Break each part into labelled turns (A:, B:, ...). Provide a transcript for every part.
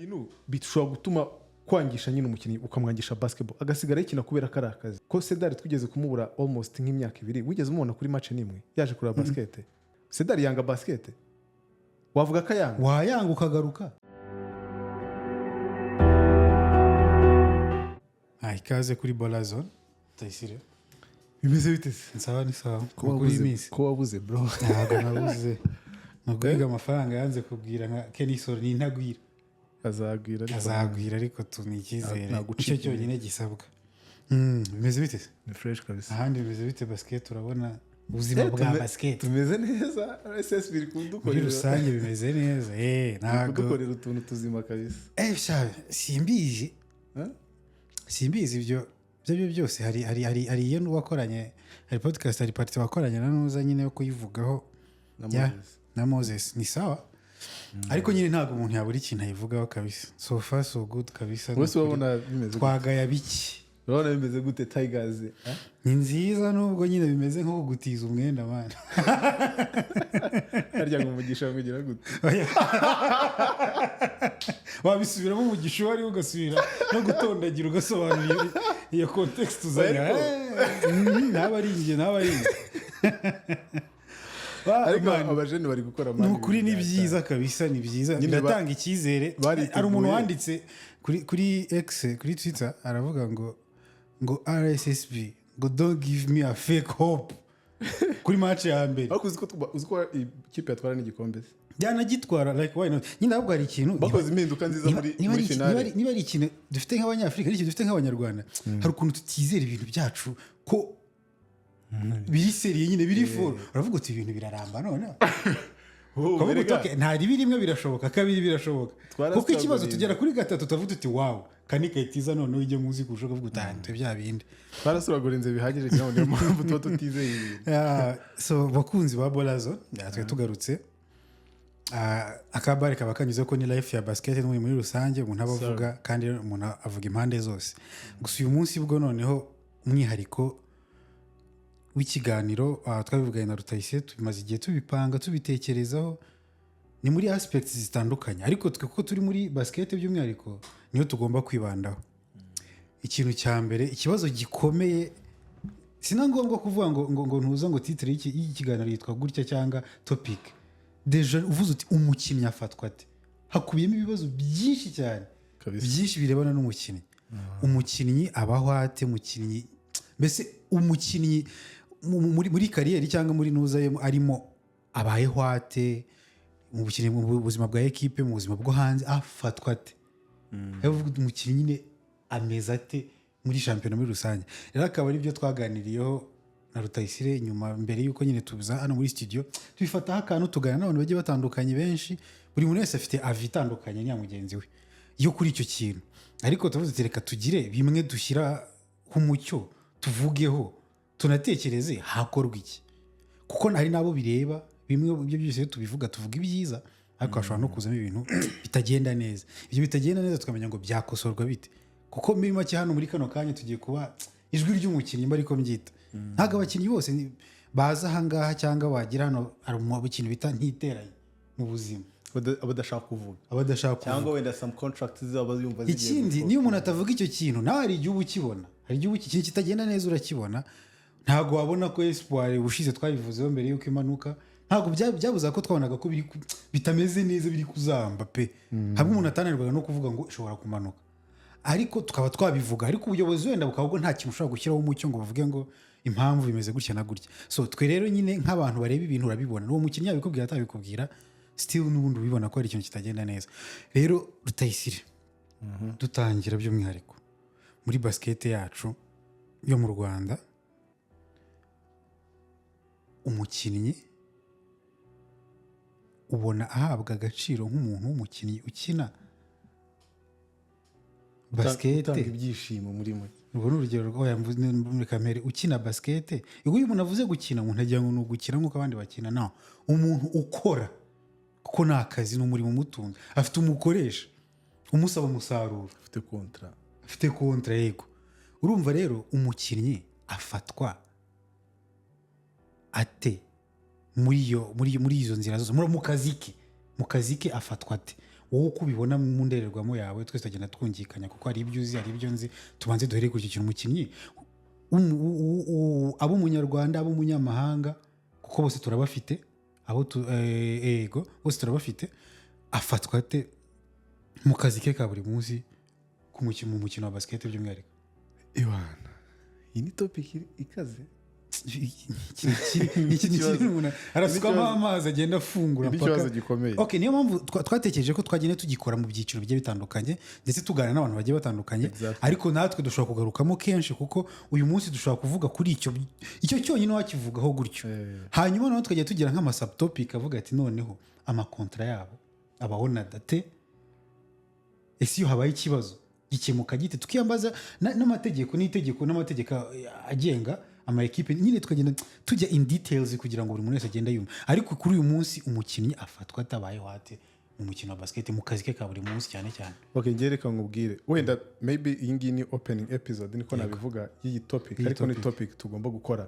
A: Ibintu bishobora gutuma kwangisha nyine umukinnyi, ukamwangisha basketball, agasigara yikina kubera ko ari akazi. Ko Sedari twigeze kumubura almost nk'imyaka 2, wigeze umubona kuri match n'imwe yaje kureba basket? Sedari yanga basket? Wavuga ko ayanga?
B: Wayanga ukagaruka. Ikaze kuri Ballerzone, Tayisire.
A: Bimeze bite se?
B: Nsaba ni sawa.
A: Ko
B: Amakuru
A: wabuze?
B: y'iminsi?
A: Ko wabuze, bro?
B: Ntabwo nabuze, ni uguhiga amafaranga yanze kubwira nka Kenisoro ni intagwira.
A: Azagwira ariko.
B: Azagwira, ariko tu ni icyizere.
A: Nta gucika
B: Icyo cyonyine gisabwa. Bimeze bite se?
A: Ni fresh kabisa.
B: Ahandi bimeze bite? Basket, urabona ubuzima bwa basket?
A: Tumeze neza, RSS biri kudukorera.
B: Muri rusange bimeze neza,
A: Biri
B: ntabwo
A: kudukorera utuntu tuzima kabisa.
B: Sha, simbizi.
A: Eh?
B: Simbizi, ibyo byo byose hari iyo wakoranye, hari podcast, hari partie wakoranye na nuza nyine yo kuyivugaho.
A: Na Moses.
B: Na Moses ni sawa, ariko nyine ntabwo umuntu yabura ikintu ayivugaho kabisa. So far so good kabisa.
A: Wese urabona bimeze gute?
B: Twagaya biki?
A: Urabona bimeze gute, Tigers, eh?
B: Ni nziza, nubwo nyine bimeze nko kugutiza umwenda, man.
A: Harya ngo umugisha mugira gute?
B: Oya. Wabisubiramo umugisha uwo ari we, ugasubira no gutondagira, ugasobanura iyo context uzanye.
A: Ariko-
B: Ntaba ari njye, ntaba ari njye.
A: Ariko
B: Man,
A: abajene bari gukora
B: ni
A: man.
B: ukuri ni byiza kabisa, ni byiza.
A: Nyine
B: Biratanga icyizere.
A: bariteguye.
B: Hari umuntu wanditse kuri X, kuri Twitter, aravuga ngo RSSB, ngo "Don't give me a fake hope" kuri match ya mbere.
A: Ariko uzi ko ikipe yatwara n'igikombe se?
B: Byanagitwara, like why not nyine? Ahubwo hari ikintu
A: Bakoze impinduka nziza muri
B: niba
A: muri
B: ari
A: finale.
B: niba ari ikintu dufite nk'Abanyafurika, ari ikintu dufite nk'Abanyarwanda, hari ukuntu tutizera ibintu byacu ko biri sérieux nyine, biri fort. Uravuga uti ibintu biraramba noneho.
A: Oh,
B: Ukavuga uti,
A: erega,
B: "Okay, nta ribi, rimwe birashoboka, kabiri birashoboka."
A: Twarasabwa
B: Kuko ikibazo
A: ibintu.
B: tugera kuri gatatu tukavuga uti "Wow, kani kayitiza." Noneho ujye muzi kurusha, ukavuga uti "Ah, nitwe bya bindi."
A: Twarasuragurinze bihagije kugira ngo, niyo mpamvu tuba tutizeye ibintu.
B: Ah, so bakunzi ba Ballerzone, twe tugarutse. Akabare kaba kanyuze ko ni life ya basket n'ubundi muri rusange umuntu aba avuga, kandi umuntu avuga impande zose. Gusa uyu munsi bwo noneho umwihariko w'ikiganiro, twabivuganye na Rutayisire, tubimaze igihe tubipanga, tubitekerezaho, ni muri aspects zitandukanye, ariko twe kuko turi muri basket by'umwihariko niyo tugomba kwibandaho. Ikintu cya mbere, ikibazo gikomeye, si na ngombwa kuvuga ngo ntuza ngo titre y'iki kiganiro yitwa gutya cyangwa topic. Déjà uvuze uti umukinnyi afatwa ate, hakubiyemo ibibazo byinshi cyane.
A: Kabisa.
B: Byinshi birebana n'umukinnyi. Umukinnyi abaho ate? Umukinnyi mbese, umukinnyi muri carrière cyangwa muri nuza ye arimo abayeho ate mu bukinnyi, mu buzima bwa ekipe, mu buzima bwo hanze afatwa ate? Aho uvuga uti umukinnyi nyine ameze ate muri shampiyona muri rusange? Rero akaba ari byo twaganiriyeho na Rutayisire nyuma, mbere y'uko nyine tuza hano muri studio, tubifataho akantu, tuganira n'abantu bagiye batandukanye benshi. Buri muntu wese afite avis itandukanye n'iya mugenzi we yo kuri icyo kintu, ariko tuvuze tuti reka tugire bimwe dushyira umucyo, tuvugeho, tunatekereze hakorwa iki, kuko hari n'abo bireba. Bimwe ibyo byose iyo tubivuga, tuvuga ibyiza, ariko hashobora no kuzamo ibintu bitagenda neza. Ibyo bitagenda neza tukamenya ngo byakosorwa bite, kuko muri make hano muri kano kanya tugiye kuba ijwi ry'umukinnyi, mba ariko mbyita. Ntabwo abakinnyi bose baza ahangaha cyangwa wagira hano hari ikintu bita ntiteranye mu buzima.
A: Abadashaka kuvuga.
B: Abadashaka kuvuga.
A: Cyangwa wenda some contracts zaba yumva zigiye
B: Ikindi,
A: gusohoka.
B: niyo umuntu atavuga icyo kintu, nawe hari igihe uba ukibona, hari igihe ikintu kitagenda neza urakibona. Ntabwo wabona ko Espoir ubushize twabivuzeho mbere y'uko imanuka, ntabwo byabuza ko twabonaga ko bitameze neza, biri kuzamba pe, hamwe umuntu atananirwaga no kuvuga ngo ishobora kumanuka, ariko tukaba twabivuga, ariko ubuyobozi wenda bukaba bwo nta kintu ushobora gushyiraho umucyo ngo bavuge ngo impamvu bimeze gutya na gutya. So twe rero nyine nk'abantu bareba ibintu, urabibona, uwo mukinnyi yabikubwira atabikubwira, still n'ubundi ubibona ko hari ikintu kitagenda neza. Rero Rutayisire, dutangira by'umwihariko muri basket yacu yo mu Rwanda, umukinnyi ubona ahabwa agaciro nk'umuntu w'umukinnyi ukina basket?
A: Utanga ibyishimo muri make.
B: Urwo ni urugero rwa muri kamere ukina basket. Iyo umuntu avuze gukina, umuntu agira ngo ni ugukina nk'uko abandi bakina. No umuntu ukora, kuko ni akazi, ni umurimo umutunga, afite umukoresha umusaba umusaruro.
A: Ufite contrat.
B: Afite contrat, yego. Urumva rero umukinnyi afatwa ate muri iyo muri izo nzira zose, mu kazi ke afatwa ate? Wowe uko ubibona mu ndorerwamo yawe, twese tugenda twungikanya, kuko hari ibyo uzi, hari ibyo nzi. Tubanze duhere kuri icyo kintu: umukinnyi abo umunyarwanda, abo umunyamahanga, kuko bose turabafite, abo ego, bose turabafite, afatwa ate mu kazi ke ka buri munsi mu mukino wa basket by'umwihariko?
A: Iwana, iyi ni topic ikaze.
B: Ni ikintu kinini, umuntu arasukamo amazi agenda afungura
A: Ni
B: mpaka.
A: ikibazo gikomeye.
B: Okay, niyo mpamvu twatekereje ko twagenda tugikora mu byiciro bigiye bitandukanye, ndetse tuganira n'abantu bagiye batandukanye. Ariko natwe dushobora kugarukamo kenshi, kuko uyu munsi dushobora kuvuga kuri icyo cyonyine, wakivugaho gutyo. Hanyuma noneho tukajya tugira nk'ama subtopic avuga ati: noneho amakontra yabo abaho date? Ese iyo habaye ikibazo gikemuka gite? Tukiyambaza n'amategeko n'itegeko n'amategeko agenga ama ekipe nyine, tukagenda tujya in details kugira ngo buri muntu wese agende yumva. Ariko kuri uyu munsi, umukinnyi afatwa atabayeho ate mu mukino wa basket, mu kazi ke ka buri munsi cyane cyane?
A: Okay, njye reka nkubwire, wenda maybe iyi ngiyi ni opening episode, niko nabivuga, y'iyi topic.
B: Iyi
A: Ariko ni
B: topic.
A: topic tugomba gukora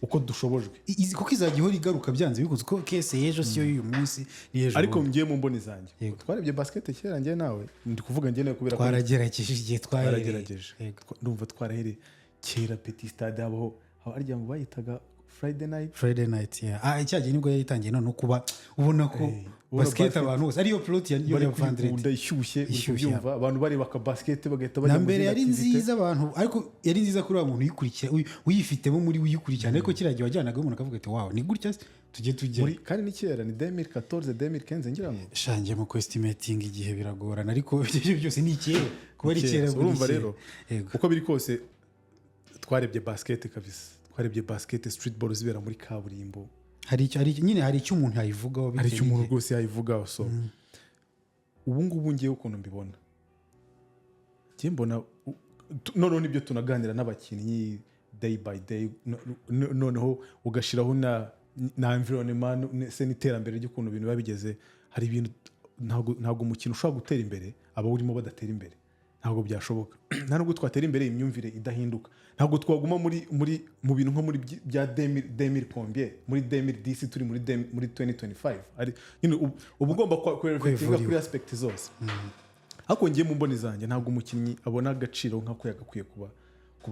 A: uko dushobojwe.
B: Kuko izajya ihora igaruka byanze bikunze, ko case y'ejo siyo y'uyu munsi, ni ejo
A: Ariko
B: bundi.
A: ngiye mu mboni zanjye, twarebye basket kera, njye nawe, ndi kuvuga njye nawe kubera ko
B: Twaragerageje igihe twahereye.
A: Twaragerageje. Ndumva twarahereye kera Petit Stade habaho, harya ngo bayitaga Friday night.
B: Friday night, yeah. Ah, icya gihe nibwo yayitangiye noneho kuba ubona ko
A: Ubona
B: basket
A: basket
B: abantu bose ariyo plot ya
A: bari
B: ya vendredi.
A: kuyikunda ishyushye, uri
B: Ishyushye.
A: kubyumva, abantu bareba akabasket bagahita bajya
B: Na
A: mu
B: mbere
A: zindi
B: yari
A: activité.
B: nziza abantu, ariko yari nziza kuri wa muntu uyikurikira, uyifitemo muri uyikurikirana. Ariko kiriya gihe wajyanaga umuntu akavuga ati: "Wow, ni gutya se? Tujye tujya."
A: Muri kandi ni kera, ni 2014, 2015 ngira ngo.
B: Shangiye mu kwestimating igihe biragorana, ariko ibyo byose ni kera, kuba ari kera buri
A: Urumva
B: kera.
A: rero, uko biri kose twarebye basket kabisa, twarebye basket, street ball zibera muri kaburimbo.
B: Hari icyo nyine, hari icyo umuntu yayivugaho
A: Hari
B: bitewe
A: icyo umuntu
B: n'igihe.
A: rwose yayivugaho. So ubu ngubu ngewe ukuntu mbibona, njye mbona noneho nibyo tunaganira n'abakinnyi day by day, noneho ugashyiraho na environment se n'iterambere ry'ukuntu ibintu biba bigeze. Hari ibintu ntabwo umukino ushobora gutera imbere abawurimo badatera imbere, ntabwo byashoboka. Nta nubwo twatera imbere imyumvire idahinduka. Ntabwo twaguma muri mu bintu nko muri bya 2000 combien, muri 2010, turi muri 2025. Ari nyine uba ugomba kwerevetinga
B: Kwevuriwa.
A: kuri aspect zose. Ariko ngiye mu mboni zanjye, ntabwo umukinnyi abona agaciro nk'ako yagakwiye kuba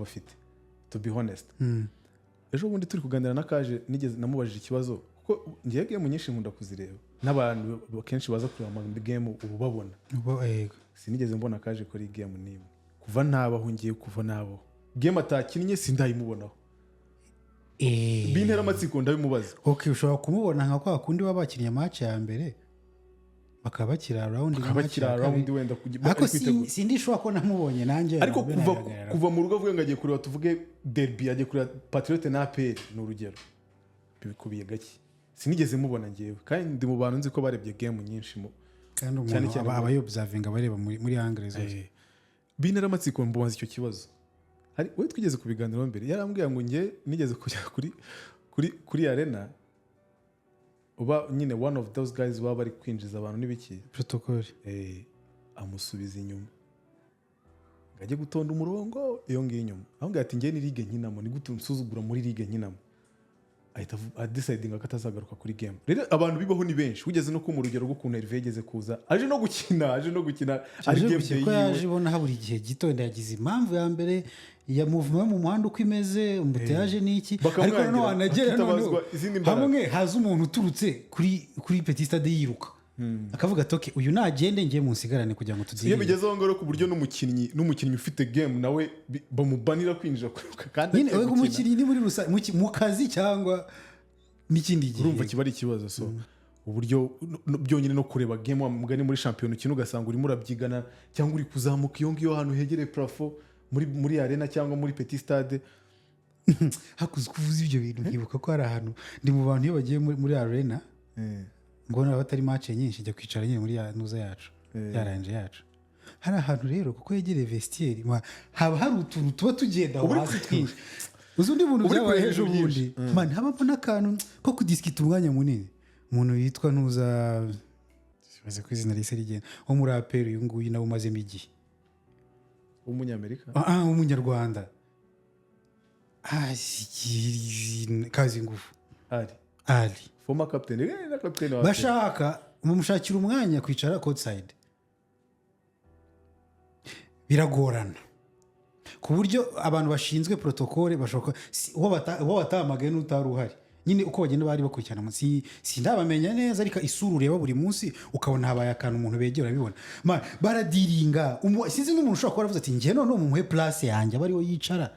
A: afite, to be honest. Ejo bundi turi kuganira na Kaje, nigeze namubajije ikibazo, kuko ngiye game nyinshi nkunda kuzireba, n'abantu kenshi baza kureba ama game ubu babona.
B: Yego.
A: Sinigeze mbona Kaje kuri game n'imwe kuva nabaho. Ngiye kuva nabaho, game atakinnye sindayimubonaho. Bintera amatsiko, ndabimubaza.
B: Ok, ushobora kumubona nka kwa kundi baba bakinnye match ya mbere, bakaba bakiri round.
A: Bakaba bakiri around wenda
B: Ariko
A: ari kwitegura.
B: sindi sure ko namubonye nanjye.
A: Ariko
B: nabe
A: kuva
B: nabihagararaho.
A: kuva mu rugo avuga ngo agiye kureba, tuvuge derby, agiye kureba Patriote na APR, ni urugero, bikubiye gake, sinigeze mubona ngewe, kandi ndi mu bantu nzi ko barebye game nyinshi mu
B: Kandi
A: cyane
B: umuntu
A: cyane
B: aba yobservinga, abareba muri angle zose.
A: Bintera amatsiko, mbubaza icyo kibazo. Hari we twigeze kubiganiraho mbere, yarambwiye ngo njye nigeze kujya kuri arena, uba nyine one of those guys baba bari kwinjiza abantu n'ibiki.
B: Protocol.
A: Amusubiza inyuma ngo ajye gutonda umurongo iyo ngiyo inyuma. Aho ati: "Njye ni ligue nkinamo, ni gute unsuzugura muri ligue nkinamo?" Ahita adecidinga ko atazagaruka kuri game. Rero abantu bibaho ni benshi. Wigeze no kumva urugero rw'ukuntu Hervé yigeze kuza aje no gukina ari
B: Aje
A: game
B: gukina
A: day
B: ko
A: yiwe.
B: Yaje ibona habura igihe gito, wenda yagize impamvu ya mbere ya movement yo mu muhanda uko imeze, embouteillage n'iki, ariko
A: Bakamwangira,
B: noneho wanagera
A: hakitabazwa
B: noneho
A: izindi mbaraga.
B: hamwe haza umuntu uturutse kuri Petit Stade yiruka, akavuga ati: "Okay, uyu nagende, ngiye munsigarane kugira ngo
A: Iyo
B: tubyirinde."
A: bigeze aho ngaho, ku buryo n'umukinnyi ufite game nawe bamubanira kwinjira kandi
B: Nyine
A: agiye
B: we
A: gukina.
B: umukinnyi ni muri rusange mu kazi cyangwa n'ikindi gihe.
A: Urumva kiba ari ikibazo. So uburyo byonyine no kureba game, wa mugani, muri shampiyona ukina ugasanga urimo urabyigana cyangwa uri kuzamuka iyo ngiyo ahantu hegereye plafond muri arena cyangwa muri Petit Stade.
B: Hakuze kuvuza ibyo bintu, nkibuka ko hari ahantu ndi mu bantu iyo bagiye muri arena ngo naba batari match nyinshi, njya kwicara nyine muri ya nuza yacu, ya lounge yacu. Hari ahantu rero, kuko yegereye vestiaire, haba hari utuntu tuba tugenda aho
A: Uba uri
B: hasi twinshi. Uzi undi muntu
A: Uba uri
B: byabaye
A: kureba
B: ejo
A: ibintu
B: bundi,
A: byinshi.
B: man, habamo n'akantu ko kudisikita umwanya munini. Umuntu witwa ntuza, baze ku izina rise rigenda, wo muri APR, uyu nguyu nawe umazemo igihe.
A: W'umunyamerika?
B: Ah, w'umunyarwanda. Ah, kazi ngufu.
A: Ari
B: Ali.
A: Former captain, na captain wa
B: Bashaka Bamushakira umwanya kwicara courtside biragorana, ku buryo abantu bashinzwe protocole bashobora uwo batahamagaye n'utari uhari nyine, uko bagenda bari bakurikirana, sindabamenya neza, ariko isura ureba buri munsi ukabona habaye akantu, umuntu begera urabibona. Baradiringa. Sinzi n'umuntu ushobora kuba yaravuze ati: "Njye noneho mumuhe place yanjye, aba ariho yicara,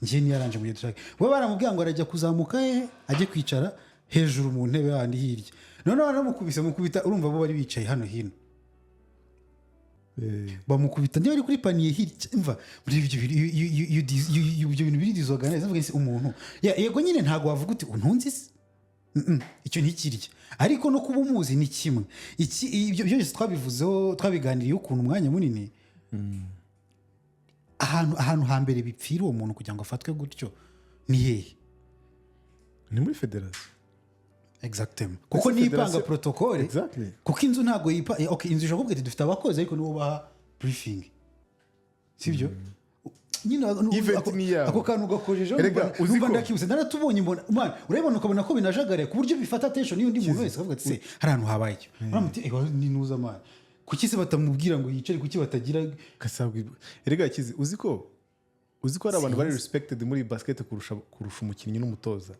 B: njye niyaranje mu gihe dushaka." Bo baramubwira ngo arajya kuzamuka hehe, ajye kwicara hejuru mu ntebe handi hirya. Noneho baramukubise, mukubita, urumva bo bari bicaye hano hino, bamukubita niba ari kuri panier hirya. Mva muri ibyo bintu, ibyo bintu biri disorganized. Mvuga nti, umuntu yego nyine ntabwo wavuga uti: "Untunzi se?" Icyo ntikirya, ariko no kuba umuzi ni kimwe. Ibyo byose twabivuzeho, twabiganiriye ukuntu umwanya munini ahantu hambere bipfira uwo muntu kugira ngo afatwe gutyo ni hehe?
A: Ni muri federasiyo.
B: Exactement, kuko
A: Ese
B: nipanga
A: federasiyo
B: protocole. Kuko inzu ntabwo yipa okay, inzu ishobora kuvuga iti: "Dufite abakozi," ariko nibo baha briefing, sibyo nyine?
A: Event ni iyabo.
B: Ako kantu gakojejeho.
A: Erega, uzi
B: numva ndakibutse, naratubonye, mbona man, urabibona ukabona ko binajagaraye, ku buryo bifata attention y'undi muntu wese, akavuga ati: "Se hari ahantu habaye icyo?" Uramuti: "Eh, ni nuza man, kuki se batamubwira ngo yicare? Kuki batagira?"
A: Gasabwa. Erega kizi, uzi ko hari abantu bari respected muri basket kurusha umukinnyi n'umutoza?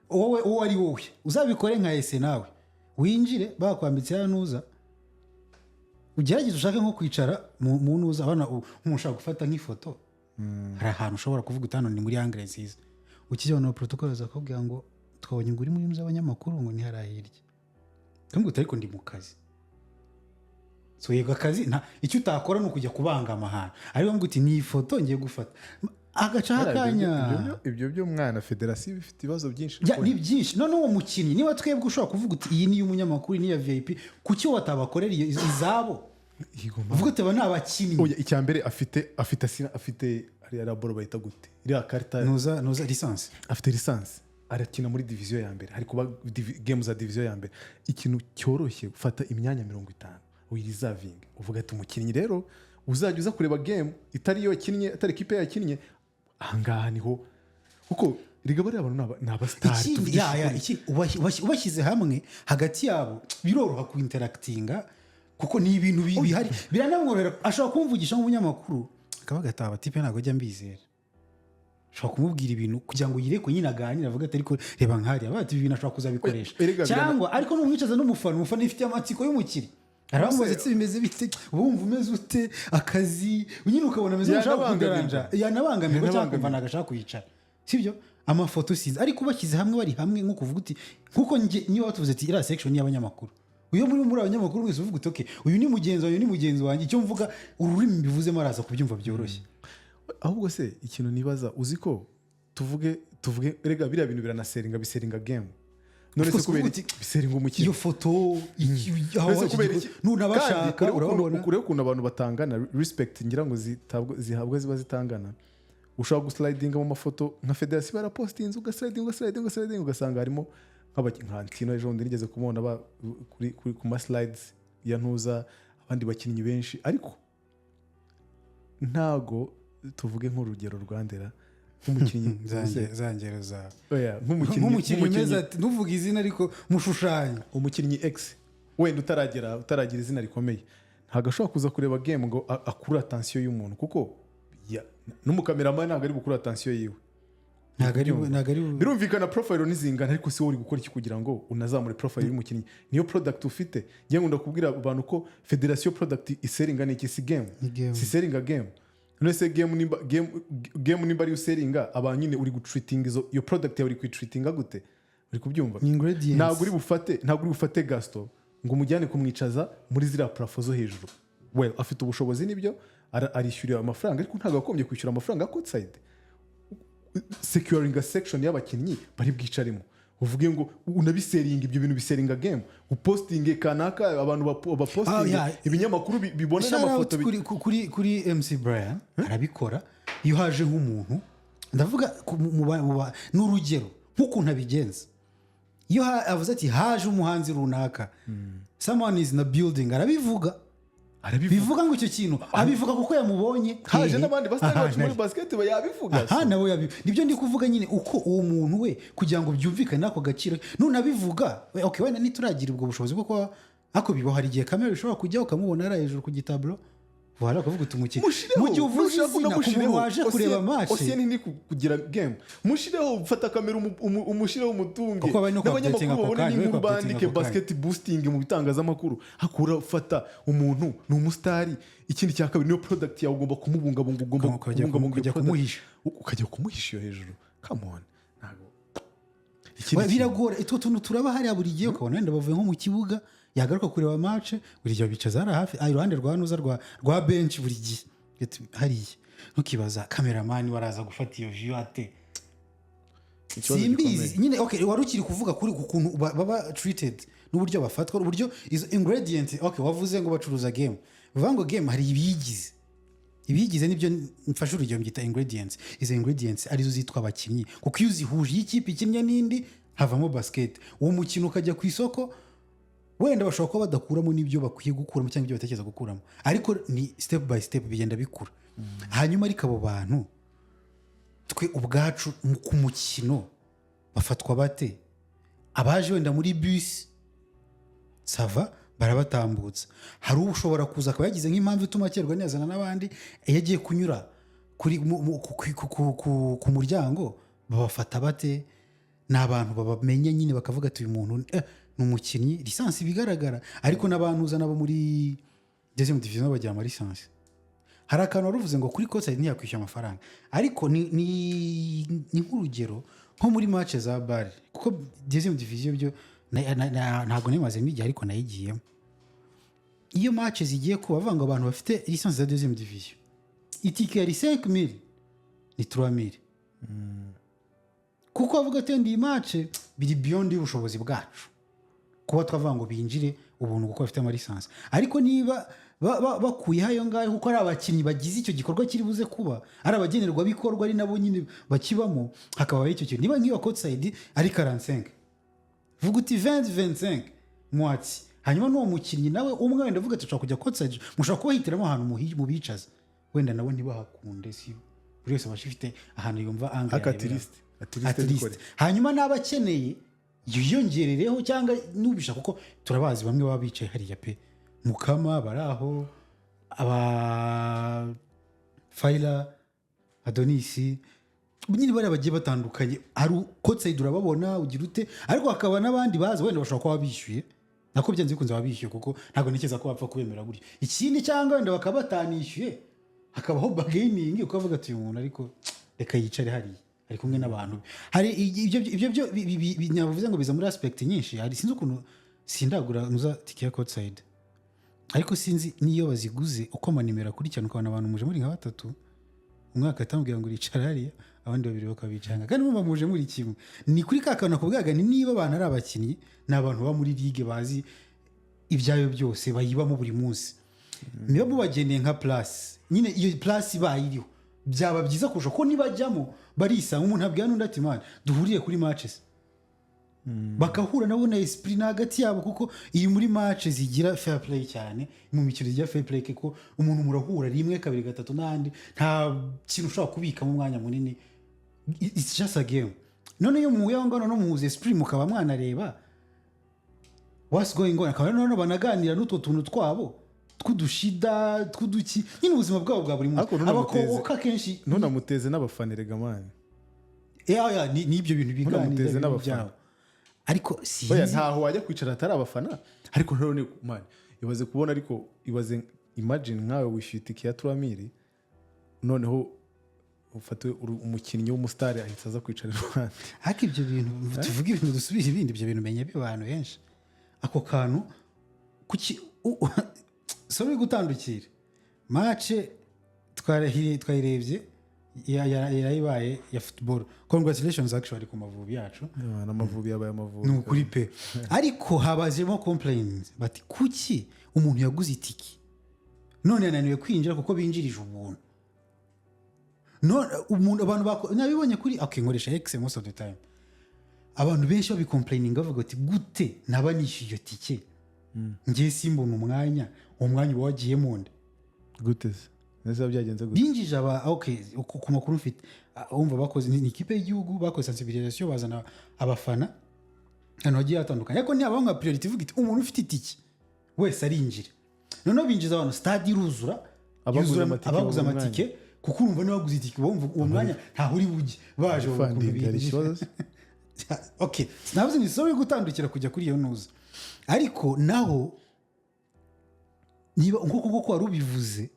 B: Wowe uwo ari wowe uzabikore nka ese nawe winjire bakwambitse ya nuza, ugerageze ushake nko kwicara mu nuza abana, nk'umuntu ushaka gufata nk'ifoto, hari ahantu ushobora kuvuga uti: "Hano ni muri angle nziza." Ukijya na protocole zakubwira ngo: "Twabonye ngo uri muri z'abanyamakuru," ngo ntihari hirya. Ukamubwira uti: "Ariko ndi mu kazi." So yego, akazi nta icyo utakora ni ukujya kubangama ahantu, ariko ngo uti: "Ni ifoto ngiye gufata," agacaho akanya.
A: Ibyo mwana, federasiyo bifite ibibazo byinshi.
B: Ni byinshi. None uwo mukinnyi, niba twebwe ushobora kuvuga uti: "Iyi ni iy'umunyamakuru, iyi ni iya VIP," kuki watabakorera iyo izabo? Uvuga uti: "Aba ni abakinnyi."
A: Oya, icya mbere afite ariya raboro bayita gute, iriya karita?
B: Nuza licence.
A: Afite licence, arakina muri diviziyo ya mbere, hari kuba game za diviziyo ya mbere. Ikintu cyoroshye, ufata imyanya 50 uyirizavinge, uvuga ati: "Umukinnyi rero uzajya uza kureba game itari iyo yakinnye, atari ikipe yakinnye, ahangaha niho," kuko riga bariya bantu ni abasitari.
B: Ikindi
A: tuvugishe
B: ya
A: ukuri.
B: Ubashyize hamwe hagati yabo biroroha kuinteractinga, kuko ni ibintu bihari, biranamworohera. Ashobora kumvugisha nk'umunyamakuru, akavuga ati: "Aba type ntabwo ajya mbizera." Ashobora kumubwira ibintu kugira ngo yirekwe nyine, aganire, avuga ati: "Ariko reba nkariya," bati ibi bintu ashobora kuzabikoresha.
A: Erega
B: Cyangwa ariko numwicaza n'umufana, umufana ifitiye amatsiko y'umukiri, aramubaza ati: "Bimeze bite? Uba wumva umeze ute akazi?" Nyine ukabona ameze nk'ushaka
A: Yanabangamirwa.
B: kuderanja, yanabangamirwa cyangwa
A: Yanabangamirwa.
B: kumva ntabwo ashaka kwicara, sibyo? Amafoto sinzi, ariko ubashyize hamwe, bari hamwe, nko kuvuga uti, nkuko njye niba batuvuze ati: "Iriya section ni iy'abanyamakuru," uyo muri abanyamakuru wese uvuga uti: "Okay, uyu ni mugenzi wawe, uyu ni mugenzi wanjye," icyo mvuga, ururimi mbivuzemo araza kubyumva byoroshye.
A: Ahubwo se ikintu nibaza, uzi ko tuvuge erega biriya bintu biranaseringa, biseringa game. None se
B: Of course,
A: kubera
B: kuvuga
A: iki biseringa umukino?
B: Iyo foto aho
A: None se kubera iki?
B: nunabashaka
A: Kandi
B: urababona.
A: urebe ukuntu abantu batangana respect, ngira ngo zihabwa ziba zitangana. Ushobora guslidinga mu mafoto nka federasiyo barapostinze, ugaslidinga, ugaslidinga, ugaslidinga, ugasanga harimo nka Ntino. Ejo bundi nigeze kumubona ku ma slides ya ntuza, abandi bakinnyi benshi, ariko ntago tuvuge nk'urugero rwandera nk'umukinnyi
B: Za ngero zawe.
A: Oya, nk'umukinnyi
B: nk'umukinnyi
A: nk'umukinnyi
B: umeze ati, ntuvuge izina ariko mushushanya.
A: Umukinnyi X wenda utaragira izina rikomeye ntabwo ashobora kuza kureba game ngo akurure attention y'umuntu, kuko n'umukameramani ntabwo ari bukure attention yiwe.
B: Ntabwo ari
A: Birumvikana, profile ntizingana, ariko si wowe uri gukora iki kugira ngo unazamure profile y'umukinnyi? Niyo product ufite. Ngiye ngunda kubwira abantu ko federasiyo product iseringa ni iki? Si game?
B: Ni game.
A: Si seringa game? None se game nimba ari useringa abantu nyine, uri gutreatinga izo iyo product yawe, uri kuyitreatinga gute? Uri kubyumva?
B: Ni ingredients.
A: Ntabwo uri bufate Gaston ngo umujyane kumwicaza muri ziriya plafond zo hejuru. Well, afite ubushobozi nibyo, arishyurira amafaranga, ariko ntabwo yagombye kwishyura amafaranga ya courtside. Securing a section y'abakinnyi bari bwicaremo, uvuge ngo unabiseringa, ibyo bintu biseringa game, upostinge kanaka, abantu bapostinge, ibinyamakuru bibone
B: Shout out
A: n'amafoto
B: kuri MC Brian, arabikora. Iyo haje nk'umuntu, ndavuga ni urugero nk'ukuntu abigenza, iyo avuze ati: "Haje umuhanzi runaka, someone is in the building," arabivuga.
A: Arabivuga.
B: Bivuga ngo icyo kintu abivuga kuko yamubonye
A: Haje
B: hehe?
A: n'abandi basitari bacu
B: Ahantu
A: muri
B: ari.
A: basket yabivuga.
B: Aha nawe nibyo ndi kuvuga nyine, uko uwo muntu we kugira ngo byumvikane n'ako gaciro nunabivuga. Okay, wenda ntituragira ubwo bushobozi bwo kuba, ariko bibaho. Hari igihe kamera ishobora kujyaho ukamubona ari hejuru ku gitaburo, wara ukavuga uti umukinnyi
A: Mushireho.
B: Mu gihe uvuze
A: Nushaka
B: izina ku muntu
A: unamushireho.
B: waje kureba match.
A: Osien ni kugira game, mushireho, fata kamera, umushireho, umutunge.
B: Kuko bari no
A: n'abanyamakuru
B: ku-updatinga ako
A: babone
B: kanya, bari
A: n'inkuru
B: ku-updatinga
A: bandike
B: ako kanya.
A: Basket boosting mu bitangazamakuru. Hakura fata umuntu ni umusitari. Ikindi cya kabiri, niyo product yawe, ugomba kumubungabunga, ugomba kubungabunga
B: ukajya
A: iyo product.
B: kumuhisha.
A: Ukajya kumuhisha iyo hejuru, come on, ntabwo. Ikindi
B: We, biragora. Utwo tuntu turaba hariya buri gihe, ukabona wenda bavuye nko mu kibuga, yagaruka kureba match, buri gihe bicaza hariya hafi, iruhande rwa nuza rwa bench buri gihe. Hariya ntukibaza cameraman waraza gufata iyo view ate?
A: Ikibazo
B: Simbizi
A: gikomeye.
B: nyine. Okay, wari ukiri kuvuga kuri ku kuntu baba treated n'uburyo bafatwa, uburyo izo ingredient. Okay, wavuze ngo bacuruza game, bivuga ngo game hari ibiyigize. Ibiyigize nibyo mfashe urugero mbyita ingredients. Izo ingredients arizo zitwa abakinnyi, kuko iyo uzihuje, iyo ikipe ikinnye n'indi, havamo basket. Uwo mukino ukajya ku isoko, wenda bashobora kuba badakuramo n'ibyo bakwiye gukuramo cyangwa ibyo batekereza gukuramo, ariko ni step by step bigenda bikura. Hanyuma ariko abo bantu twe ubwacu ku mukino bafatwa bate? Abaje wenda muri bisi, ça va, barabatambutsa. Hari ushobora kuza akaba yagize nk'impamvu ituma akerwa nezana n'abandi, iyo agiye kunyura kuri ku muryango babafata bate? Ni abantu babamenya nyine, bakavuga ati uyu muntu ni umukinnyi licence ibigaragara. Ariko n'abantu uza nabo muri deuxième division bagira ama licence. Hari akantu wari uvuze ngo kuri court ntiyakwishyura amafaranga, ariko ni nk'urugero nko muri match za BAL, kuko deuxième division byo ntabwo nimazemo igihe, ariko nayigiyemo. Iyo match zigiye kuba, bavuga ngo abantu bafite licence za deuxième division, itike yari 5000, ni 3000, kuko bavuga ati iyi match biri beyond y'ubushobozi bwacu kuba twavuga ngo binjire ubuntu kuko bafite ama licence. Ariko niba bakuyeho ayo ngayo kuko ari abakinnyi bagize icyo gikorwa kiri buze kuba, ari abagenerwabikorwa, ari nabo nyine bakibamo, hakabaho icyo kintu. Niba nk'iyo court-side ari 45, vuga uti 20, 25 mwatsi. Hanyuma n'uwo mukinnyi nawe umwe wenda avuga ati ushobora kujya court-side, mushobora kubahitiramo ahantu mubicaza, wenda nabo ntibahakunde. Si buri wese aba afite ahantu yumva angle
A: Ariko
B: yareberaho.
A: At least
B: At least.
A: bikore.
B: Hanyuma n'aba akeneye yiyongerereho cyangwa nubisha, kuko turabazi bamwe baba bicaye hariya pe, Mukama bari aho, aba Fayira, Adonisi nyine, bariya bagiye batandukanye. Hari court-side urababona ugira ute, ariko hakaba n'abandi baza wenda bashobora kuba bishyuye, nako byanze bikunze baba bishyuye, kuko ntabwo ntekereza ko bapfa kubemera gutyo. Ikindi, cyangwa wenda bakaba batanishyuye, hakabaho bargaining, ukavuga ati uyu muntu ariko reka yicare hariya ari kumwe n'abantu be. Hari ibyo byo navuze ngo biza muri aspect nyinshi. Hari, sinzi ukuntu sindagura nuza tike ya court-side, ariko sinzi n'iyo baziguze uko amanimero akurikirana, ukabona abantu muje muri nka batatu, umwe agahita ngo uricara hariya, abandi babiri bakabicanga, kandi mumva muje muri kimwe. Ni kuri ka kantu nakubwiraga, ni niba abantu ari abakinnyi, ni abantu baba muri ligue, bazi ibyayo byose, bayibamo buri munsi, niba mubageneye nka place nyine, iyo place ibaye iriho byaba byiza kurusha, ko nibajyamo barisanga. Umuntu abwira n'undi ati man, duhuriye kuri matches, bagahura nabo na esprit na hagati yabo, kuko iyi muri match zigira fair play cyane, mu mikino zigira fair play, kuko umuntu murahura rimwe, kabiri, gatatu n'ahandi, nta kintu ushobora kubikamo umwanya munini. It's just a game. None iyo muhuye aho ngaho no muhuza esprit, mukaba mwanareba what's going on, akaba noneho banaganira n'utwo tuntu twabo tw'udushida tw'uduki nyine, ubuzima bwabo bwa buri munsi.
A: Ariko ntunamuteze-
B: Abakoboka akenshi
A: Ntunamuteze n'abafana erega man.
B: Ya, ni ibyo bintu biganira
A: Ntunamuteze
B: ibintu
A: n'abafana.
B: byabo, ariko
A: Oya,
B: sinzi.
A: ntaho wajya kwicara atari abafana. Ariko none man, ibaze kubona, ariko ibaze, imagine nkawe wishyuye itike ya 3000, noneho ufate umukinnyi w'umusitari ahita aza kwicara iruhande.
B: Ariko ibyo bintu tuvuga, ibintu dusubira ibindi, ibyo bintu menya abantu benshi ako kantu kuki sorry gutandukira. Match twayirebye yarayibaye ya football. Congratulations actually ku Mavubi yacu.
A: Amavubi yabaye Amavubi.
B: Ni ukuri pe, ariko habazemo complaints bati kuki umuntu yaguze itiki none yananiwe kwinjira kuko binjirije ubuntu? None umuntu, abantu nabibonye kuri, okay, nkoresha X most of the time, abantu benshi babicomplaininga bavuga bati gute naba nishyuye iyo tike? Ngiye simbona umwanya, uwo mwanya uba wagiye mu nda.
A: Gute se? Neza byagenze gute?
B: Binjije aba, okay, ku makuru mfite, wumva bakoze, ni ikipe y'igihugu, bakoze sensibilisation, bazana abafana ahantu hagiye hatandukanye, ariko ntihabaho nka priority ivuga iti umuntu ufite itike wese arinjira. Noneho binjiza abantu, stade iruzura.
A: Abaguze
B: yuzura.
A: amatike
B: abaguze
A: babona.
B: Amatike, kuko urumva niba waguze itike wumva uwo mwanya ntaho uri bujye, baje babona ukuntu
A: Funding, hari
B: binjira.
A: ikibazo se?
B: Okay, sinavuze ni sorry gutandukira kujya kuri iyo ntuza, ariko naho niba nk'uko nguko wari ubivuze,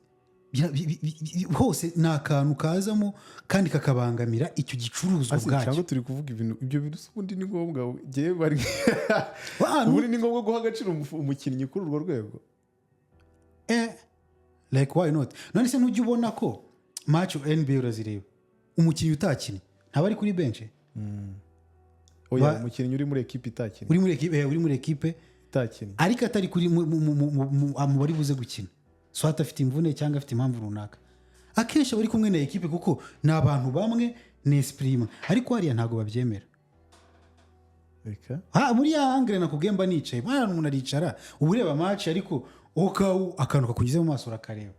B: hose ni akantu kazamo kandi kakabangamira icyo gicuruzwa
A: Ase,
B: ubwacyo.
A: Cyangwa turi kuvuga ibintu, ibyo bintu se ubundi ni ngombwa? Ngewe bari ubundi ni ngombwa guha agaciro umukinnyi kuri urwo rwego?
B: Like, why not? None se ntujya ubona ko match NBA urazireba, umukinnyi utakinnye ntaba ari kuri bench?
A: Oya.
B: Umukinnyi
A: uri muri ekipe itakinnye.
B: Uri muri ekipe, uri muri ekipe
A: Itakinnye.
B: ariko atari kuri mu bari buze gukina, soit afite imvune cyangwa afite impamvu runaka, akenshi aba ari kumwe na ekipe kuko ni abantu bamwe, ni esprit imwe. Ariko hariya ntabwo babyemera.
A: Reka.
B: Ha, muri ya angle nakubwiye mba nicaye, mwana, umuntu aricara uba ureba match, ariko ukawu akantu kakugize mu maso urakareba.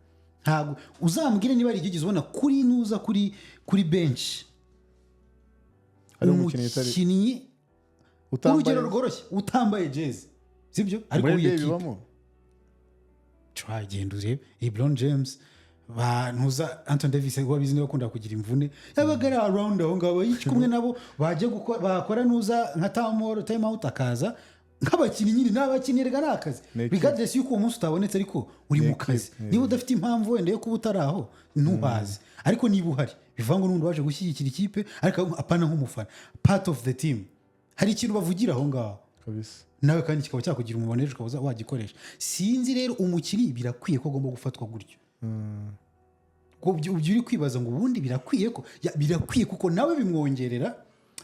B: Ntabwo uzambwire niba hari igihe ugeze ubona kuri nuza kuri bench
A: Hari umukinnyi utari
B: umukinnyi
A: utambaye.
B: Urugero rworoshye, utambaye jezi, sibyo? Ariko
A: Muri
B: w'iyo
A: NBA
B: kipe.
A: bibamo.
B: Try, genda urebe LeBron James, ba ntuza Anthony Davis, wabizi niba akunda kugira imvune, yabaga ari around aho ngaho yica kumwe nabo, bajya bakora nuza nka time out, akaza nk'abakinnyi nyine. Ni abakinnyi rega, ni akazi.
A: Ni equipe.
B: Regardless y'uko uwo munsi utabonetse, ariko uri
A: Ni
B: mu
A: equipe,
B: kazi. Niba udafite impamvu wenda yo kuba utari aho, ntuhaze, ariko niba uhari bivuga ngo n'ubundi waje gushyigikira ikipe, ariko apana nk'umufana, part of the team. Hari ikintu bavugira aho ngaho
A: Kabisa.
B: nawe, kandi kikaba cyakugira umumaro ejo ukaba wagikoresha. Sinzi rero, umukinnyi birakwiye ko agomba gufatwa gutyo. Ko ibyo uri kwibaza ngo ubundi birakwiye ko ya, birakwiye kuko nawe bimwongerera,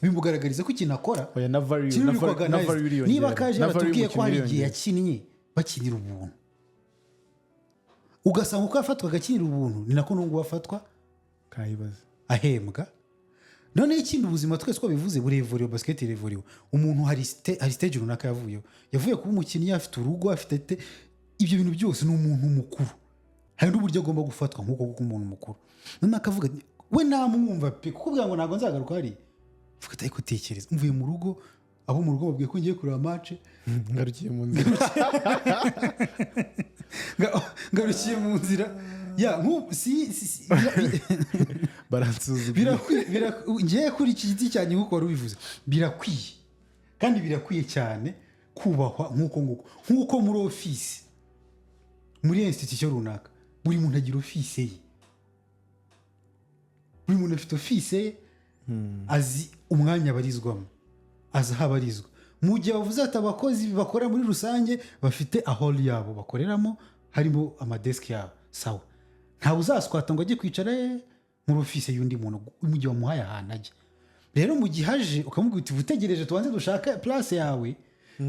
B: bimugaragariza ko ikintu akora
A: Oya, na value
B: kiri
A: na
B: muri
A: value na
B: organized.
A: value iriyongera.
B: Niba kaje
A: Na value
B: yaratubwiye ko hari
A: y'umukinnyi
B: igihe
A: iriyongera.
B: yakinnye bakinira ubuntu, ugasanga uko yafatwaga akinira ubuntu ni nako n'ubu afatwa
A: Kayibaze.
B: ahembwa. Noneho ikindi, ubuzima twese uko bivuze burevuriwe, basket irevuriwe. Umuntu hari stage runaka yavuyeho, yavuye kuba umukinnyi, afite urugo, afite te ibyo bintu byose, ni umuntu mukuru. Hari n'uburyo agomba gufatwa nk'uko kuko umuntu mukuru. Noneho akavuga ati, we namwumva pe, kuko kugira ngo ntabwo nzagaruka hariya. Mvuga ati ariko tekereza, mvuye mu rugo, abo mu rugo babwiye ko ngiye kureba match,
A: Ngarukiye mu nzira.
B: Ngarukiye mu nzira ya si,
A: Baransuzuguye.
B: Birakwiye, ngewe kuri iki giti cyanjye, nk'uko wari ubivuze, birakwiye kandi birakwiye cyane kubahwa nk'uko nguko, nk'uko muri ofisi, muri institution runaka, buri muntu agira ofisi ye, buri muntu afite ofisi ye, azi umwanya abarizwamo, azi aho abarizwa. Mu gihe bavuze ati abakozi bakora muri rusange bafite ahall yabo bakoreramo, harimo amadesk yabo, sawa, ntawe uzaswata ngo ajye kwicara muri ofisi y'undi muntu mu gihe wamuhaye ahantu ajya. Rero mu gihe aje ukamubwira uti utegereje tubanze dushake place yawe,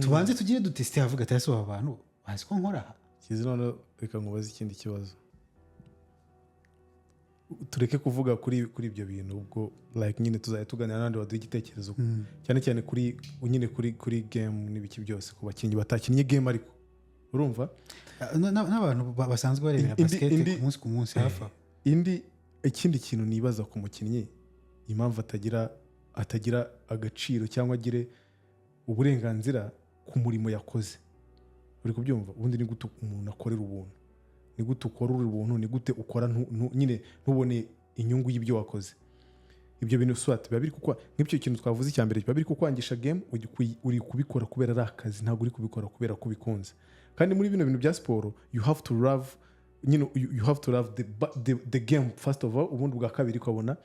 B: tubanze tugire dutesite, avuga ati ese aba bantu bazi ko nkora aha?
A: Kizi, noneho reka nkubaze ikindi kibazo. Tureke kuvuga kuri ibyo bintu, ubwo like nyine tuzajya tuganira n'abandi baduha igitekerezo, cyane cyane kuri nyine kuri game n'ibiki byose, ku bakinnyi batakinnye game. Ariko urumva
B: N'abantu basanzwe barebera basket ku munsi ku munsi hafi aho.
A: Indi, ikindi kintu nibaza ku mukinnyi, impamvu atagira agaciro cyangwa agire uburenganzira ku murimo yakoze, uri kubyumva? Ubundi ni gute umuntu akorera ubuntu? Ni gute ukora ubuntu? Ni gute ukora nyine ntubone inyungu y'ibyo wakoze? Ibyo bintu swat biba biri kukwa nk'ibyo kintu twavuze icya mbere, biba biri kukwangisha game. Uri kubikora kubera ari akazi, ntabwo uri kubikora kubera ko ubikunze. Kandi muri bino bintu bya siporo, you have to love nyine, you have to love the game first of all. Ubundi bwa kabiri ukabona,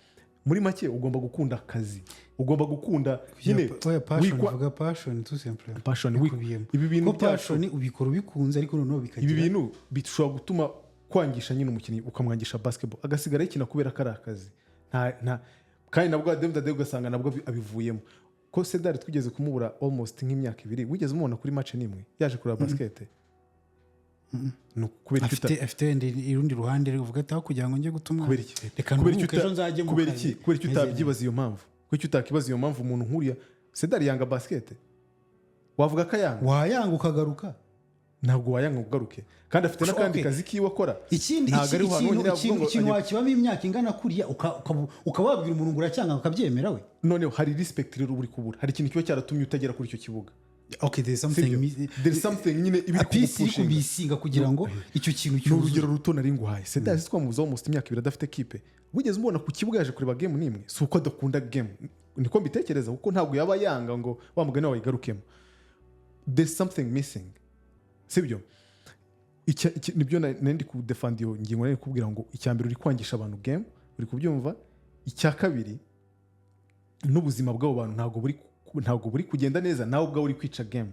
A: muri make ugomba gukunda akazi, ugomba gukunda nyine
B: Oya, passion, vuga passion tout simplement.
A: Passion,
B: Bikubiyemo.
A: ibi bintu
B: Ko
A: byacu
B: passion ubikora ubikunze, ariko noneho
A: ibi
B: bikagira
A: bintu bishobora gutuma kwangisha nyine umukinnyi, ukamwangisha basketball, agasigara ayikina kubera ko ari akazi. Nta kandi nabwo at the end of the day ugasanga nabwo abivuyemo. Ko Sedari twigeze kumubura almost nk'imyaka 2, wigeze umubona kuri match n'imwe yaje kureba basket? Ni ukubera iki?
B: Afite wenda urundi ruhande ruvuga ati aho kugira ngo njye guta umwana,
A: Kubera iki?
B: reka
A: Kubera iki
B: nduhuke, ejo nzajye mu
A: kubera
B: kazi
A: iki? Kubera iki
B: meze neza.
A: utabyibaza iyo mpamvu? Kubera iki utakibaza iyo mpamvu? Umuntu nk'uriya Sedari yanga basket, wavuga ko ayanga?
B: Wayanga ukagaruka.
A: Ntabwo wayanga ngo ugaruke, kandi afite n'akandi kazi kiwe akora.
B: Ikindi
A: Ntabwo ari ahantu honyine yavuga
B: ikintu
A: ngo
B: ikintu wakibamo imyaka ingana kuriya, ukaba wabwira umuntu ngo uracyanga, akabyemera we.
A: Noneho hari respect rero uri kubura. Hari ikintu kiba cyaratumye utagera kuri icyo kibuga.
B: Okay, there's something
A: Sibyo? There's something nyine iba iri
B: a piece iri
A: kugupushinga.
B: kubisinga kugira ngo icyo kintu
A: Ni
B: cyuzuye.
A: urugero ruto nari nguhaye. Sedar twamubuze almost imyaka 2 adafite kipe. Wigeze umubona ku kibuga yaje kureba game n'imwe? Si uko adakunda game, niko mbitekereza, kuko ntabwo yaba yanga ngo wa mugani wawe ayigarukemo. There's something missing, sibyo? Nibyo nari ndi kudefanda iyo ngingo, nari kubwira ngo icya mbere, uri kwangisha abantu game, uri kubyumva? Icya kabiri, n'ubuzima bw'abo bantu ntabwo buri kugenda neza. Nawe ubwawe uri kwica game,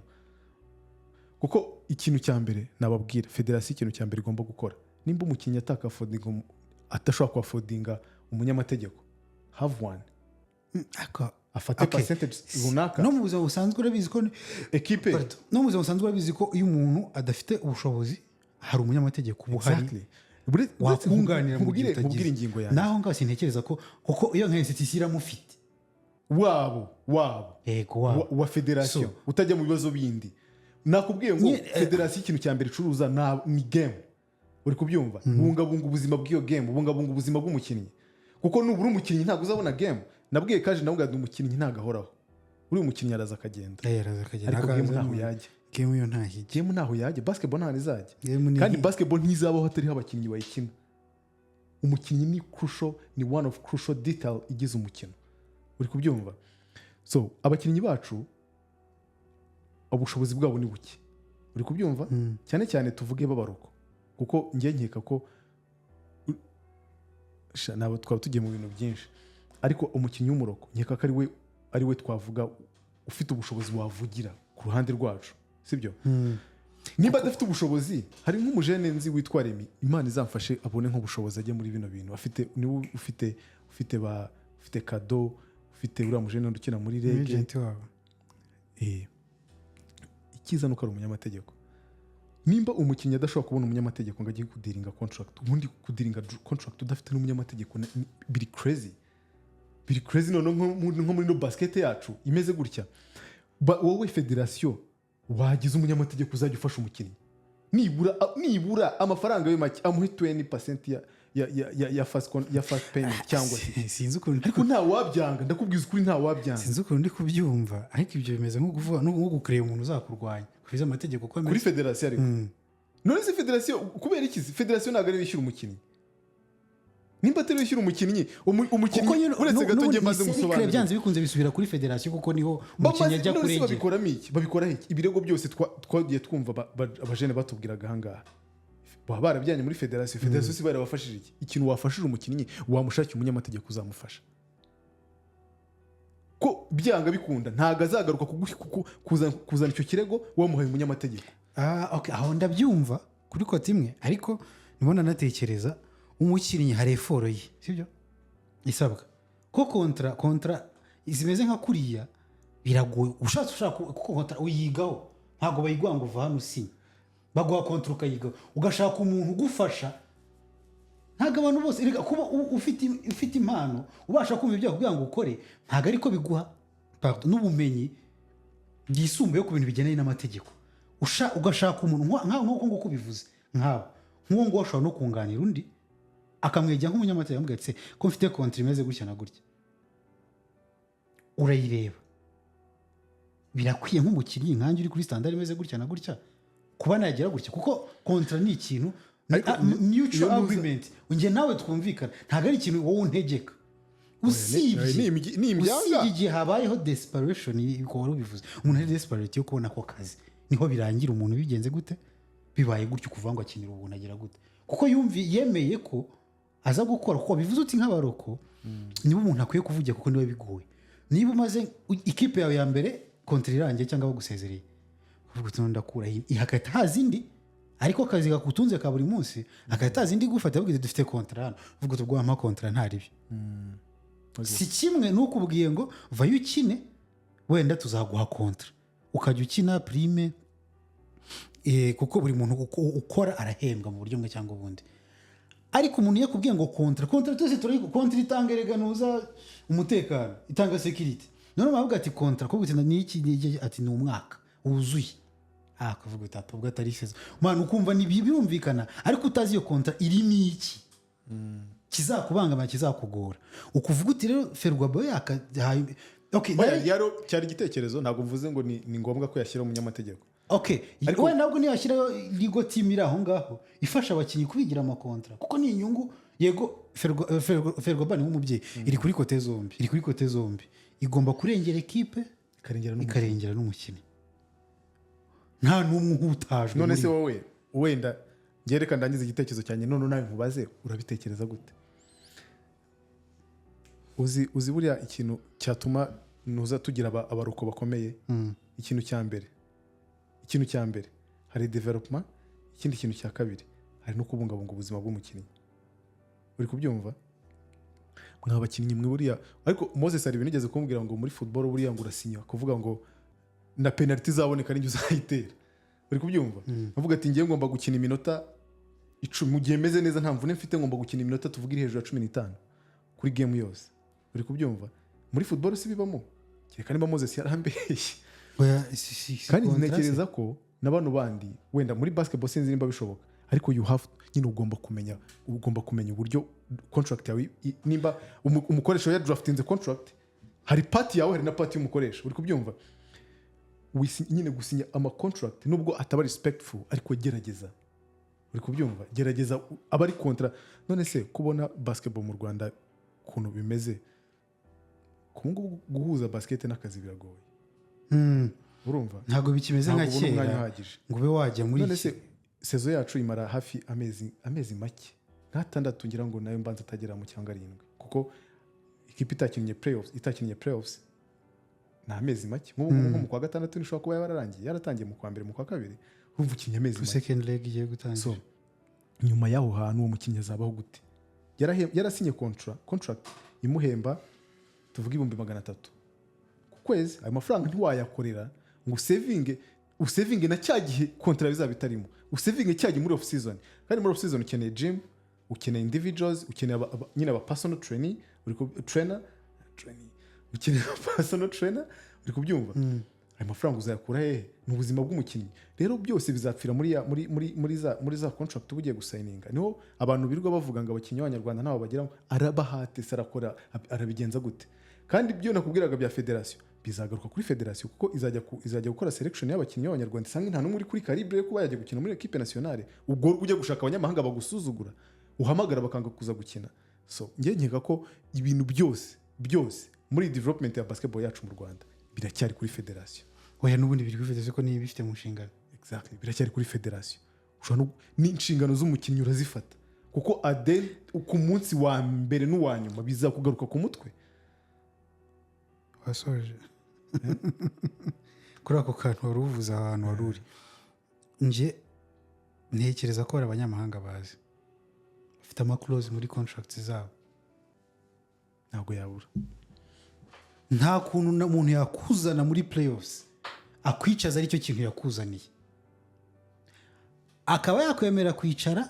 A: kuko ikintu cya mbere nababwira, federasiyo, ikintu cya mbere igomba gukora, nimba umukinnyi atakaffordinga, atashobora kuaffordinga umunyamategeko, have one. Afate percentage runaka.
B: No mu buzima busanzwe urabizi ko
A: Ekipe.
B: Pardon. No mu buzima busanzwe urabizi ko iyo umuntu adafite ubushobozi, hari umunyamategeko uba uhari
A: Exactly.
B: wakunganira mu gihe
A: Nkubwire
B: utagize.
A: ingingo yanjye.
B: Naho ngaho sintekereza ko, kuko iyo nka institution iramufite.
A: Wabo
B: Yego, wabo.
A: wa federasiyo. Utajya mu bibazo bindi, nakubwiye ngo federasiyo, ikintu cya mbere icuruza ni game, uri kubyumva? Bungabunga ubuzima bw'iyo game, bungabunga ubuzima bw'umukinnyi, kuko nubura umukinnyi ntabwo uzabona game. Nabwiye kaje, nawe ngo umukinnyi ntabwo ahoraho. Uriya umukinnyi araza akagenda.
B: Eh, araza akagenda.
A: Ariko game
B: Akaza
A: ntaho yajya.
B: Game yo ntahijya.
A: Game ntaho yajya, basketball ntaho izajya.
B: Game ni
A: Kandi basketball ntizabaho hatariho abakinnyi bayikina. Umukinnyi ni crucial, ni one of crucial detail igize umukino, uri kubyumva? So abakinnyi bacu ubushobozi bwabo ni buke, uri kubyumva? Cyane cyane tuvuge b'abalocal, kuko njye nkeka ko sha, ntabwo twaba tugiye mu bintu byinshi, ariko umukinnyi w'umulocal nkeka ko ari we twavuga ufite ubushobozi, wavugira ku ruhande rwacu, sibyo? Niba adafite ubushobozi, hari nk'umujene nzi witwa Remy, Imana izamfashe abone nk'ubushobozi ajye muri bino bintu afite. Niwe ufite ba ufite kado, ufite uriya mujene wundi ukina muri REG.
B: Agent wabo.
A: Icyiza ni uko ari umunyamategeko. Nimba umukinnyi adashobora kubona umunyamategeko ngo ajye kudealinga contract, ubundi kudealinga contract udafite n'umunyamategeko biri crazy, biri crazy. Noneho nko muri no basket yacu imeze gutya. Wowe federasiyo wagize umunyamategeko uzajya ufasha umukinnyi, nibura amafaranga ye make amuhe 20% ya first payment cyangwa se
B: Sinzi ukuntu
A: Ariko nta wabyanga, ndakubwiza ukuri, nta wabyanga.
B: Sinzi ukuntu ndi kubyumva, ariko ibyo bimeze nko kuvuga nko gukureba umuntu uzakurwanya kuri amategeko uko
A: Kuri
B: ameze.
A: federasiyo. Ariko none se federasiyo, kubera iki? Federasiyo ntabwo ariyo yishyura umukinnyi. Nimba atari yishyura umukinnyi, umukinnyi
B: Kuko nyine
A: uretse gato
B: n'ubundi
A: njye maze
B: ni cercle,
A: ngusobanurire.
B: Byanze bikunze bisubira kuri federasiyo, kuko niho umukinnyi ajya
A: None se
B: kurengera.
A: Babikoramo iki? Babikoraho iki? Ibirego byose twagiye twumva abajene batubwiraga ahangaha, baba barabijyanye muri federasiyo. Federasiyo si barabafashije iki? Ikintu wafashije umukinnyi, wamushakiye umunyamategeko uzamufasha, ko byanga bikunda ntabwo azagaruka kuzana icyo kirego wamuhaye umunyamategeko.
B: Ah, okay, aho ndabyumva kuri côté imwe, ariko ndibona natekereza umukinnyi hari effort ye, sibyo, isabwa ko contrat zimeze nka kuriya biragoye. Ushatse ushaka, kuko contrat uyigaho, ntabwo bayiguha ngo uva hano usinye. Baguha contrat ukayigaho, ugashaka umuntu ugufasha. Ntabwo abantu bose, erega kuba ufite impano, ubasha kumva ibyo bakubwira ngo ukore, ntabwo ariko biguha, pardon, n'ubumenyi bwisumbuye ku bintu bigendanye n'amategeko. Ugashaka umuntu nk'uko nguko ubivuze, nk'abo nk'uwo nguwo ashobora no kunganira undi, akamwegera nk'umunyamategeko, akamubwira ati: "Se, ko mfite contrat imeze gutya na gutya, urayireba, birakwiye nk'umukinnyi nkanjye uri kuri standard imeze gutya na gutya kuba nagera gutya?" Kuko contrat ni ikintu
A: Ariko
B: mutual
A: iyo
B: agreement, njye nawe twumvikana, ntabwo ari ikintu wowe untegeka. Usibye
A: Ni imbyanga.
B: usibye igihe habayeho desperation, uko wari ubivuze, umuntu ari desperate yo kubona ako kazi, niho birangira. Umuntu bigenze gute, bibaye gutyo, kuvuga ngo akinira ubuntu, agira gute, kuko yumvi yemeye ko aza gukora. Kuko bivuze uti nk'abalocal niba umuntu akwiye kuvugira, kuko niwe bigoye. Niba umaze ikipe yawe ya mbere contrat irangiye cyangwa bagusezereye, uvuga uti: "Ndakura hagahita haza indi," ariko akazi gakutunze ka buri munsi, hagahita haza indi igufata, bavuga iti: "Dufite contrat hano." Uvuga uti: "Ubwo wampa contrat ntaribi." Si kimwe n'ukubwiye ngo vayo ukine, wenda tuzaguha contrat, ukajya ukina prime. Kuko buri muntu ukora arahembwa mu buryo bumwe cyangwa ubundi. Ariko umuntu iyo akubwiye ngo contrat, contrat twese turayi, contrat itanga erega nuza umutekano, itanga sécurité. None bavuga ati contrat kuko ni iki, ni iki? Ati ni umwaka wuzuye. Kuvuga uti ubwo atari saison, man, ukumva ni birumvikana, ariko utazi iyo contrat irimo iki kizakubangamira, kizakugora, ukuvuga uti rero Ferwaba yakahaye, okay.
A: Oya, cyari igitekerezo, ntabwo mvuze ngo ni ngombwa ko yashyiraho umunyamategeko.
B: Okay, wenda ntabwo niyashyiraho legal team iri aho ngaho ifasha abakinnyi kubigira ama contrat, kuko ni inyungu. Yego, Ferwaba ni nk'umubyeyi, iri kuri côté zombi, iri kuri côté zombi, igomba kurengera ekipe,
A: ikarengera n'umukinnyi.
B: Ikarengera n'umukinnyi, nta n'umwe uhutajwe.
A: None
B: muri
A: se wowe, wenda njye reka ndangize igitekerezo cyanjye, none nawe nkubaze, urabitekereza gute? Uzi buriya ikintu cyatuma nuza tugira abaruko bakomeye? Ikintu cya mbere hari development, ikindi kintu cya kabiri hari no kubungabunga ubuzima bw'umukinnyi. Uri kubyumva? Mwa bakinnyi mwe, buriya ariko Moses hari ibintu yigeze kumbwira ngo muri football buriya ngo urasinya kuvuga ngo na penalty izaboneka n'ijya uzayitera. Uri kubyumva? Avuga ati ngiye ngomba gukina iminota 10 mu gihe meze neza, nta mvune mfite, ngomba gukina iminota tuvuga iri hejuru ya 15 kuri game yose. Uri kubyumva? Muri football si bibamo, kereka niba Moses yarambeshye.
B: Oya, si
A: Kandi
B: contrat se.
A: ntekereza ko na bano bandi, wenda muri basketball sinzi nimba bishoboka, ariko you have nyine ugomba kumenya uburyo contract yawe nimba umukoresha ya draftinze contract, hari part yawe, hari na part y'umukoresha. Uri kubyumva? Nyine gusinya ama contract nubwo ataba respectful, ariko gerageza, uri kubyumva, gerageza aba ari contrat. None se kubona basketball mu Rwanda ukuntu bimeze ku ngubu, guhuza basket n'akazi biragoye. Urumva?
B: Ntabwo bikimeze nka
A: Ntabwo ubona umwanya
B: kera
A: uhagije.
B: ngo ube wajya muri
A: None
B: iki.
A: se saison yacu imara hafi amezi make nk'atandatu, ngira ngo nayo mbanza atagera mu cyangwa arindwi, kuko ikipe itakinnye playoffs ni amezi make. Nk'ubu ngubu nko mu kwa gatandatu nishobora kuba yararangiye, yaratangiye mu kwa mbere, mu kwa kabiri, urumva ukinnye amezi make.
B: Second leg igiye gutangira.
A: So nyuma y'aho hantu uwo mukinnyi azabaho gute? Yarasinye contract imuhemba tuvuge 300,000 ku kwezi. Ayo mafaranga ntiwayakorera ngo usevinge na cya gihe contrat bizaba itarimo, usevinge cya gihe muri off season. Kandi muri off season ukeneye gym, ukeneye individuals, ukeneye nyine aba personal training, uri ku trainer training, ukeneye aba personal trainer. Uri kubyumva? Ayo mafaranga uzayakura hehe? Ni ubuzima bw'umukinnyi. Rero byose bizapfira muri ya, muri muri muri za muri za contract uba ugiye gusayininga. Niho abantu birirwa bavuga ngo abakinnyi b'Abanyarwanda ntaho bagira, ngo arabahate se, arakora, arabigenza gute? Kandi ibyo nakubwiraga bya federasiyo bizagaruka kuri federasiyo, kuko izajya gukora selection y'abakinnyi b'Abanyarwanda, isanga nta n'umwe uri kuri calibre yo kuba yajya gukina muri équipe nationale. Ubwo ujya gushaka abanyamahanga bagusuzugura, uhamagara bakanga kuza gukina. So njye nkeka ko ibintu byose byose muri development ya basketball yacu mu Rwanda biracyari kuri federasiyo.
B: Oya, n'ubundi biri kuri federasiyo ko niba ibifite mu nshingano.
A: Exactly, biracyari kuri federasiyo. Ushobora n'inshingano z'umukinnyi urazifata, kuko ade ku munsi wa mbere n'uwa nyuma bizakugaruka ku mutwe.
B: Wasoje kuri ako kantu wari uvuze, ahantu wari uri, nje ntekereza ko hari abanyamahanga bazi bafite ama clause muri contract zabo.
A: Ntabwo yabura.
B: Nta kuntu umuntu yakuzana muri playoffs, akwicaza aricyo kintu yakuzaniye, akaba yakwemera kwicara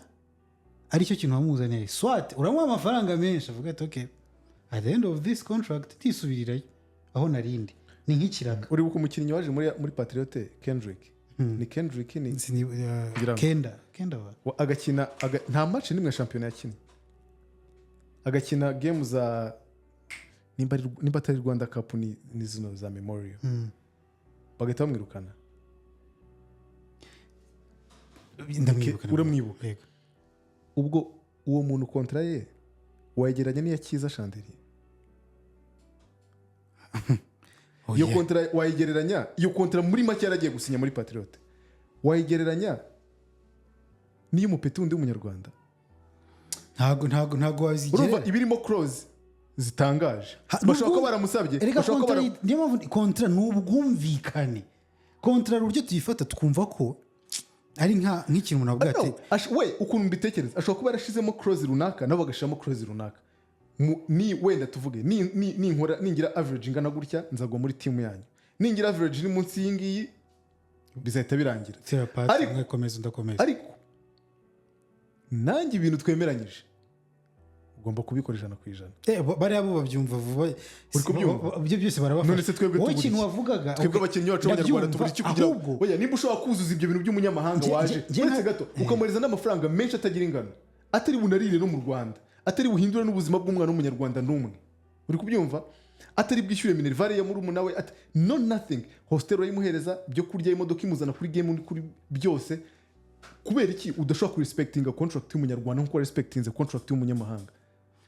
B: aricyo kintu wamuzaniye. Soit uramuha amafaranga menshi, avuga ati "Okay, at the end of this contract tisubirirayo aho narindi ni nk'ikiraga."
A: Uribuka umukinnyi waje muri Patriote, Kendrick, ni Kendrick, ni Ngira ngo.
B: Kenda wa
A: Agakina nta match n'imwe ya shampiyona yakinnye, agakina game za nimba atari Rwanda Cup, ni zino za Memorial, bagahita bamwirukana.
B: Ndamwibuka.
A: Uramwibuka?
B: Yego.
A: Ubwo uwo muntu contrat ye wayegeranya n'iya Cyiza Chandelier? Iyo
B: Oya.
A: contrat wayigereranya, iyo contrat muri make yaragiye gusinya muri Patriote, wayigereranya n'iyo umupeti wundi w'Umunyarwanda?
B: Ntabwo
A: Urumva
B: wazigerera.
A: ibirimo clause zitangaje. Bashobora kuba baramusabye,
B: Erega
A: bashobora kuba
B: contrat, niyo mpamvu contrat ni ubwumvikane. Contrat hari uburyo tuyifata twumva ko ari nk'ikintu umuntu avuga ati
A: No, we ukuntu mbitekereza, ashobora kuba yarashizemo clause runaka, nabo bagashiramo clause runaka. Ni wenda tuvuge ninkora ningira average ingana gutya nzagwa muri team yanyu, ningira average iri munsi y'iyi ngiyi bizahita birangira.
B: Tera pati umwe komeza undi akomeza.
A: Ariko nanjye ibintu twemeranyije Ugomba kubikora 100%.
B: Bariya bo babyumva vuba.
A: Uri kubyumva?
B: Ibyo byose barabafasha.
A: None se twebwe
B: Wowe
A: tubura
B: ikintu
A: iki?
B: wavugaga,
A: Twebwe
B: okay,
A: abakinnyi bacu b'Abanyarwanda
B: ndabyumva,
A: tubura iki kugira ngo
B: ahubwo
A: oya, nimba ushobora kuzuza ibyo bintu by'umunyamahanga waje uretse gato, ukamuhereza n'amafaranga menshi atagira ingano, atari bunarire no mu Rwanda, atari buhindure n'ubuzima bw'umwana w'Umunyarwanda n'umwe, uri kubyumva, atari bwishyure minerval ya murumuna we, no nothing, hostel urayimuhereza, ibyo kurya, imodoka imuzana kuri game, kuri byose, kubera iki udashobora kurespectinga contract y'Umunyarwanda nk'uko respectinze contract y'umunyamahanga,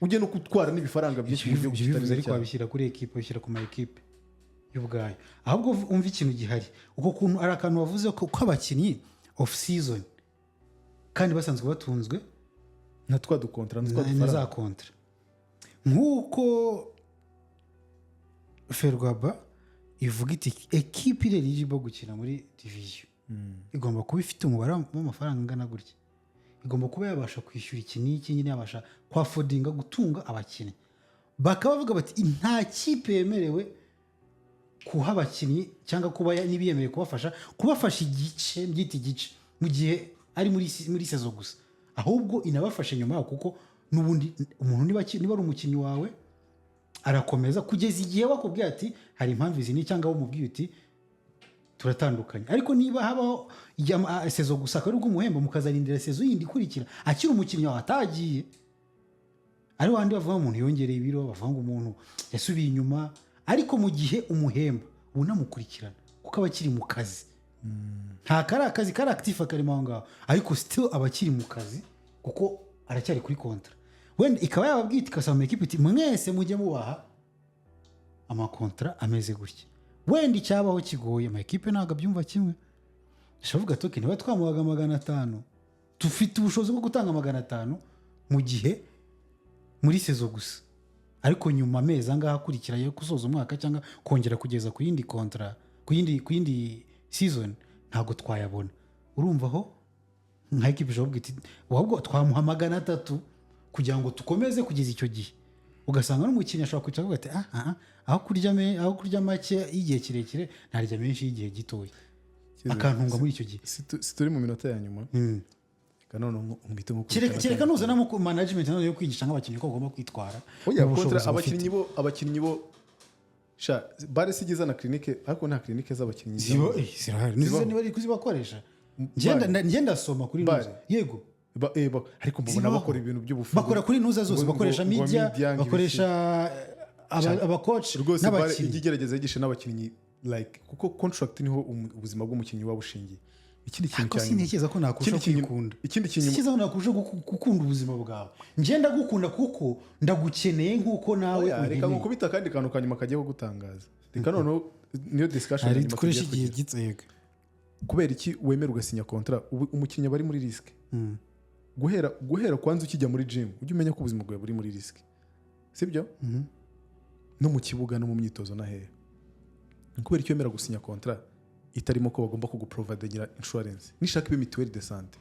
A: ujye no gutwara n'ibifaranga byinshi mu gihugu
B: Ibyo
A: kitari
B: bivuze, ariko
A: icyawe?
B: wabishyira kuri ekipe, wabishyira ku ma ekipe y'ubwayo. Ahubwo umva ikintu gihari, uko kuntu ari akantu wavuze ko abakinnyi off season kandi basanzwe batunzwe
A: na twa dukontra na twa
B: na
A: dufaranga.
B: Za kontra, nk'uko Ferwaba ivuga iti ekipe iri eligible gukina muri division igomba kuba ifite umubare w'amafaranga angana gutya, igomba kuba yabasha kwishyura iki n'iki, nyine yabasha kwaffordinga gutunga abakinnyi. Bakaba bavuga bati nta kipe yemerewe kuha abakinnyi cyangwa kuba n'ibiyemerewe kubafasha igice, mbyita igice, mu gihe ari muri saison gusa, ahubwo inabafashe nyuma yaho, kuko n'ubundi umuntu niba ari umukinnyi wawe arakomeza kugeza igihe wakubwiye ati hari impamvu izi ni, cyangwa wamubwiye uti turatandukanye. Ariko niba habaho saison gusa akaba aribwo umuhemba, mukazarindira saison yindi ikurikira akiri umukinnyi wawe atagiye, ari wandi bavuga ngo umuntu yongereye ibiro, bavuga ngo umuntu yasubiye inyuma. Ariko mu gihe umuhemba uba unamukurikirana, kuko aba akiri mu kazi. Nta kari akazi kari actif karimo aho ngaho, ariko still aba akiri mu kazi kuko aracyari kuri contrat. Wenda ikaba yababwita, ikasaba amakipe iti mwese mujye mubaha amakontra ameze gutya. Wenda icyabaho kigoye, amakipe ntabwo abyumva kimwe. Ashavuga ati: "Okay, niba twamuhaga 500, dufite ubushobozi bwo gutanga 500 mu gihe muri saison gusa, ariko nyuma amezi angahe akurikira yo gusoza umwaka cyangwa kongera kugeza ku yindi kontra, ku yindi season, ntabwo twayabona." Urumva aho nka ekipa ishobora kuvuga iti ahubwo twamuha 300 kugira ngo dukomeze kugeza icyo gihe. Ugasanga n'umukinnyi ashobora kwicara avuga ati ah ah, aho kurya make y'igihe kirekire, ntarya menshi y'igihe gitoya, akantunga muri icyo gihe.
A: Si turi mu minota ya nyuma? Reka noneho nkubite nko
B: Kereka nuzanamo management nanone yo kwigisha nk'abakinnyi ko bagomba kwitwara
A: Oya,
B: n'ubushobozi
A: kontra
B: bafite.
A: Abakinnyi bo sha bare si igeze na clinique, ariko nta clinique z'abakinnyi
B: Zirahari. Nizo
A: Zibaho.
B: niba ari kuzibakoresha. Ngenda soma kuri
A: Bare.
B: nuza, yego.
A: Ariko mbona
B: Zibaho.
A: bakora ibintu by'ubufundi.
B: Bakora kuri nuza zose, bakoresha
A: ngo
B: media,
A: media, ngo
B: bakoresha abakoci
A: Rwose bare
B: n'abakinnyi.
A: ijya igerageza yigisha n'abakinnyi, like, kuko contract niho ubuzima bw'umukinnyi buba bushingiye. Ikindi kintu
B: Ariko
A: cya nyuma
B: sintekereza ko nakurusha kwikunda.
A: Ikindi kintu
B: Sintekereza ko nakurusha gukunda ubuzima bwawe. Njye ndagukunda kuko ndagukeneye nk'uko nawe
A: Oya, reka
B: unkeneye.
A: ngukubite akandi kantu ka nyuma kagiye kugutangaza. Reka noneho niyo discussion ya
B: Hari
A: nyuma
B: dukoresha
A: tugiye
B: igihe
A: kugira.
B: gito, yego.
A: Kubera iki wemera ugasinya contrat? Ubu umukinnyi aba ari muri risk guhera kwanza ukijya muri gym. Ujye umenya ko ubuzima bwawe buri muri risk, sibyo? No mu kibuga, no mu myitozo, na hehe. Ni kubera icyo wemera gusinya contrat itarimo ko bagomba kuguprovidingira insurance, nishaka ibe mutuelle de santé?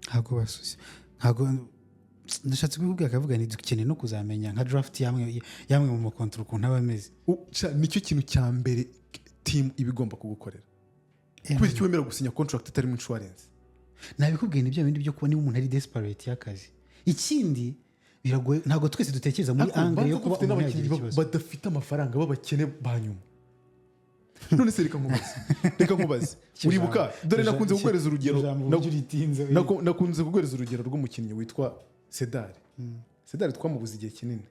B: Ntabwo basusi, ntabwo ndashatse kubibwira, akavuga ni dukeneye no kuzamenya nka draft yamwe mu makontra ukuntu aba ameze.
A: Nicyo kintu cya mbere team iba igomba kugukorera. Kubera icyo wemera gusinya contract itarimo insurance?
B: Nabikubwiye, ni bya bindi byo kuba niba umuntu ari desperate y'akazi. Ikindi biragoye, ntabwo twese dutekereza muri
A: Ariko
B: angle yo
A: banza
B: kuba
A: dufite
B: umuntu
A: n'abakinnyi
B: yagira ikibazo.
A: badafite amafaranga, b'abakene ba nyuma. None se reka nkubaze, uribuka, dore nakunze kuguhereza urugero
B: Ijambo uburyo uritinze.
A: Nakunze kuguhereza urugero rw'umukinnyi witwa Sedari. Sedari twamubuze igihe kinini,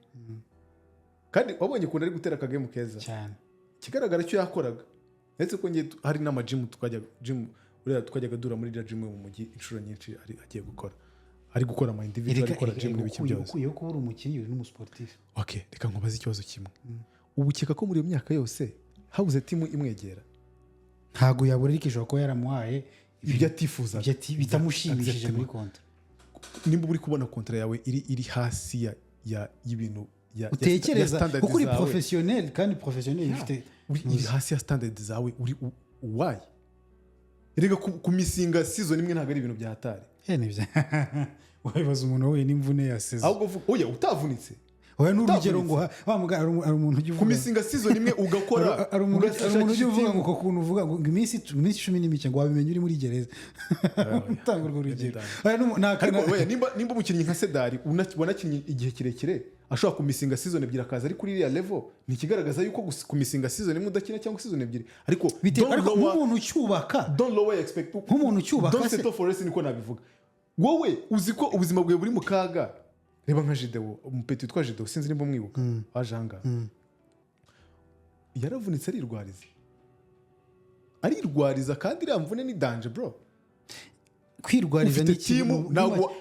A: kandi wabonye ukuntu ari gutera akagame keza.
B: Cyane.
A: Ikigaragara cyo yakoraga, ndetse ko ngiye hari n'amajimu twajyaga, jimu uriya twajyaga dura muri iriya jimu yo mu mujyi inshuro nyinshi, ari agiye gukora, ari gukora ama individual, ari gukora jimu n'ibiki byose.
B: Ukuyeho kuba uri umukinnyi, uri n'umusportif.
A: Okay, reka nkubaze ikibazo kimwe. Ubu ukeka ko muri iyo myaka yose habuze team imwegera?
B: Ntabwo yabura, ariko ishobora kuba yaramuhaye
A: ibyo atifuzaga.
B: Ibyo bitamushimishije muri
A: Exactement.
B: kontra.
A: Nimba uri kubona kontra yawe iri hasi ya y'ibintu ya
B: Utekereza
A: ya standard
B: kuko uri
A: zawe.
B: professionnel, kandi professionnel ifite
A: Iri hasi ya standard zawe, uri uwaye. Reka kumissinga season imwe ntabwo ari ibintu bya hatari.
B: Nibyo, wabibaza umuntu wahuye n'imvune ya saison.
A: Ahubwo vuga oya, utavunitse.
B: Oya, ni urugero ngo wa hari umuntu ujya uvuga
A: Kumissinga season imwe ugakora
B: hari umuntu ujya uvuga
A: ugashakisha.
B: Ngo uko kuntu uvuga ngo iminsi 10 ni mike, ngo wabimenya uri muri gereza. Utanga urwo rugero. Oya,
A: Ariko oya, nimba umukinnyi nka Sedari wanakinnye igihe kirekire ashobora kumissinga season 2 akaza ari kuri iriya level, ni ikigaragaza yuko kumissinga season imwe udakina cyangwa season 2, ariko don't
B: ariko nk'umuntu ucyubaka
A: don't lower expect
B: Nk'umuntu ucyubaka
A: don't settle for less, niko nabivuga. Wowe uzi ko ubuzima bwawe buri mu kaga. Reba nka Jidewo, umupeti witwa Jidewo, sinzi nimba umwibuka, waje ahangaha, yaravunitse arirwariza, arirwariza, kandi iriya mvune ni danger, bro.
B: Kwirwariza
A: Ufite
B: ni ikintu
A: timu,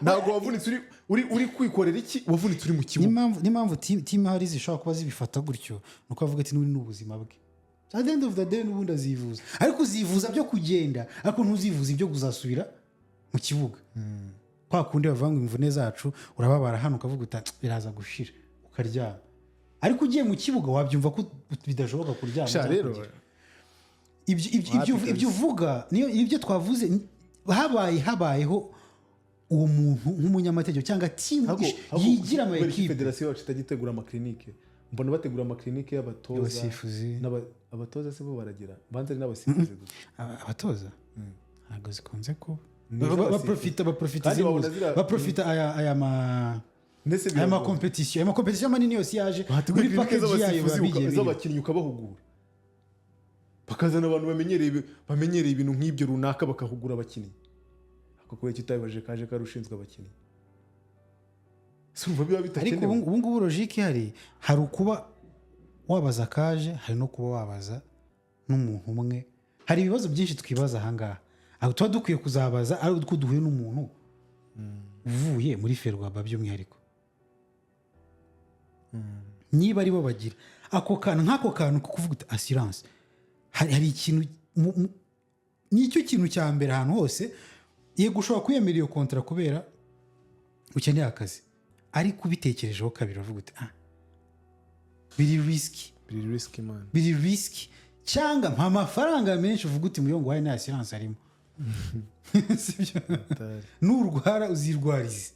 A: ntabwo wavunitse uri kwikorera iki, wavunitse uri mu kibuga.
B: N'impamvu timu hari zishobora kuba zibifata gutyo, ni uko avuga ati n'ubundi ni ubuzima bwe, at the end of the day n'ubundi azivuza. Ariko uzivuza byo kugenda, ariko ntuzivuza ibyo kuzasubira mu kibuga. Kwa kundi bavuga ngo imvune zacu, urababara hano ukavuga uti biraza gushira, ukaryama, ariko ugiye mu kibuga wabyumva ko bidashoboka kuryama
A: Sha
B: cyangwa
A: rero
B: kugira. Ibyo
A: Wapi.
B: Ibyo uvuga niyo ibyo twavuze, habayeho uwo muntu nk'umunyamategeko cyangwa timu yigira ama
A: Kubera iki
B: ekipe.
A: Federasiyo yacu itajya itegura amaclinique? Mbona bategura amaclinique y'abatoza
B: Y'abasifuzi.
A: Abatoza se bo baragira, banza ari n'abasifuzi gusa.
B: Abatoza ntabwo zikunze kuba.
A: Ni iz'abasifuzi.
B: Baprofita
A: Kandi babona
B: baprofita aya ma
A: Ndetse
B: aya
A: biragoye.
B: macompétition, aya macompétition manini yose yaje
A: Bateguye
B: muri
A: clinique
B: package yayo
A: z'abasifuzi
B: biba bigiye birimo.
A: z'abakinnyi, ukabahugura, bakazana abantu bamenyereye ibintu nk'ibyo runaka, bakahugura abakinnyi. Ako kubera iki utabibajije kaje kari ushinzwe abakinnyi? Si urumva biba
B: Ariko
A: bitakenewe?
B: ubu ngubu logique ihari, hari ukuba wabaza kaje, hari no kuba wabaza n'umuntu umwe. Hari ibibazo byinshi twibaza ahangaha, aho tuba dukwiye kuzabaza ari uko duhuye n'umuntu uvuye muri FERWABA by'umwihariko, niba aribo bagira ako kantu, nk'ako kantu ko kuvuga uti assurance. Hari ikintu nicyo kintu cya mbere ahantu hose. Yego, ushobora kwiyemera iyo contrat kubera ukeneye akazi, ariko ubitekerejeho kabiri uravuga uti ah, biri risky.
A: Biri risky, man.
B: Biri risky, cyangwa mpa amafaranga menshi, uvuga uti muyo ngo nta assurance arimo, sibyo? Nurwara uzirwarize,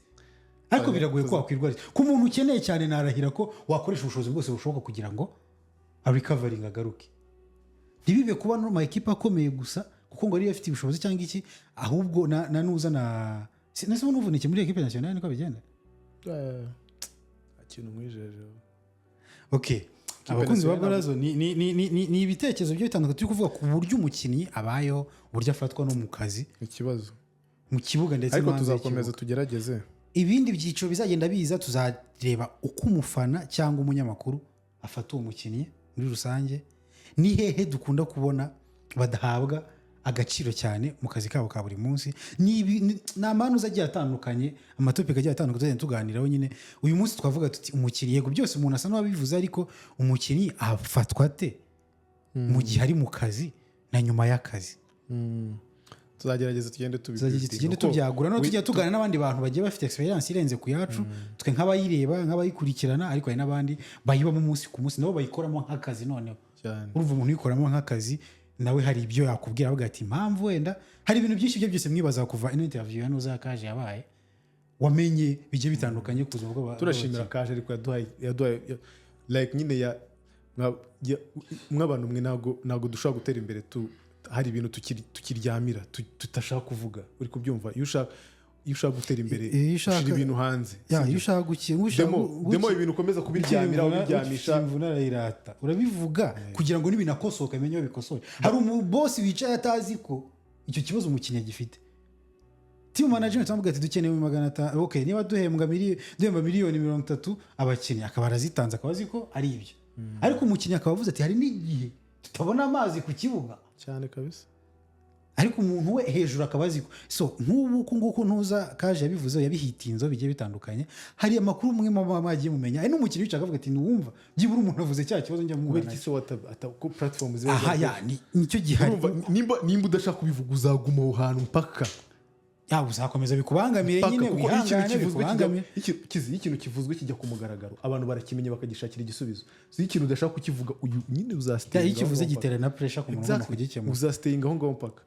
B: ariko biragoye ko wakwirwariza. Ku muntu ukeneye cyane, narahira ko wakoresha ubushobozi bwose bushoboka kugira ngo arecoveringe, agaruke. Ntibibe kuba no ma ekipa akomeye gusa kuko ngo ariyo afite ubushobozi cyangwa iki, ahubwo na nuza nase n'uvunike muri équipe nationale niko bigenda.
A: Ikintu nkwijeje.
B: Okay, abakunzi ba
A: nationale.
B: Barazo, ni ibitekerezo bigiye bitandukanye turi kuvuga ku buryo umukinnyi abayeho, uburyo afatwa no mu kazi,
A: Ikibazo.
B: mu kibuga ndetse
A: Ariko
B: no hanze
A: tuzakomeza
B: y'ikibuga.
A: tugerageze.
B: Ibindi byiciro bizagenda biza, tuzareba uko umufana cyangwa umunyamakuru afata uwo mukinnyi muri rusange, ni hehe dukunda kubona badahabwa agaciro cyane mu kazi kabo ka buri munsi. Ni amanuza agiye atandukanye, amatopic agiye atandukanye tuzagenda tuganiraho nyine. Uyu munsi twavuga tuti umukinnyi, yego byose umuntu asa n'uwabivuze, ariko umukinnyi afatwa ate mu gihe ari mu kazi na nyuma y'akazi?
A: Tuzagerageza tugende
B: tuzagenda tugende
A: tubibuildinga.
B: tubyagura no tujya tuganira n'abandi bantu bagiye bafite experience irenze ku yacu, twe nk'abayireba, nk'abayikurikirana, ariko hari n'abandi bayibamo umunsi ku munsi, nabo bayikoramo nk'akazi noneho.
A: Cyane.
B: Urumva umuntu uyikoramo nk'akazi nawe hari ibyo yakubwira, avuga ati impamvu wenda hari ibintu byinshi, ibyo byose mwibaza kuva ino interview ya nuza kaje yabaye, wamenye bigiye bitandukanye ku buzima
A: Turashimira
B: bw'abakinnyi.
A: Kaje, ariko yaduhaye like nyine ya mw'abantu mwe, ntabwo dushobora gutera imbere hari ibintu tukiryamira, tutashaka kuvuga. Uri kubyumva? Iyo ushaka gutera imbere,
B: Iyo ushaka
A: ushyira ibintu hanze.
B: Ya,
A: Sibyo?
B: iyo ushaka gukina, ushaka
A: Demo ibintu ukomeza kubiryamira, ubiryamisha.
B: Imvune arayirata, urabivuga kugira ngo nibinakosoka amenye aho bikosore. Hari umubosi wicaye atazi ko icyo kibazo umukinnyi agifite. Team management bamubwira ati dukeneye 500, okay, niba duhembwa duhemba miliyoni 30 abakinnyi, akaba arazitanze, akaba azi ko ari ibyo, ariko umukinnyi akaba avuze ati hari n'igihe tutabona amazi ku kibuga.
A: Cyane kabisa.
B: Ariko umuntu we hejuru akaba azi ko so nk'ubu uku nguku ntuza kaje yabivuze, yabihitinzeho bigiye bitandukanye. Hari amakuru umwe muba mwagiye mumenya, hari n'umukinnyi wicaye akavuga ati ntiwumva, byibura umuntu avuze cya kibazo njya
A: Kubera
B: muhura
A: iki
B: nacyo.
A: se ko platform ziba
B: Aha ya nicyo gihari.
A: Urumva, nimba udashaka kubivuga, uzaguma aho hantu mpaka
B: Yaba uzakomeza bikubangamire
A: mpaka
B: nyine,
A: kuko iyo ikintu
B: wihangane,
A: kivuzwe kijya
B: bikubangamire.
A: Iyo ikintu kivuzwe kijya ku mugaragaro, abantu barakimenya, bakagishakira igisubizo. So iyo ikintu udashaka kukivuga, uyu nyine
B: Ya,
A: uzastayinga
B: iyo kivuze
A: aho ngaho mpaka.
B: gitera na pressure ku muntu ugomba kugikemura.
A: Uzastayinga aho ngaho mpaka.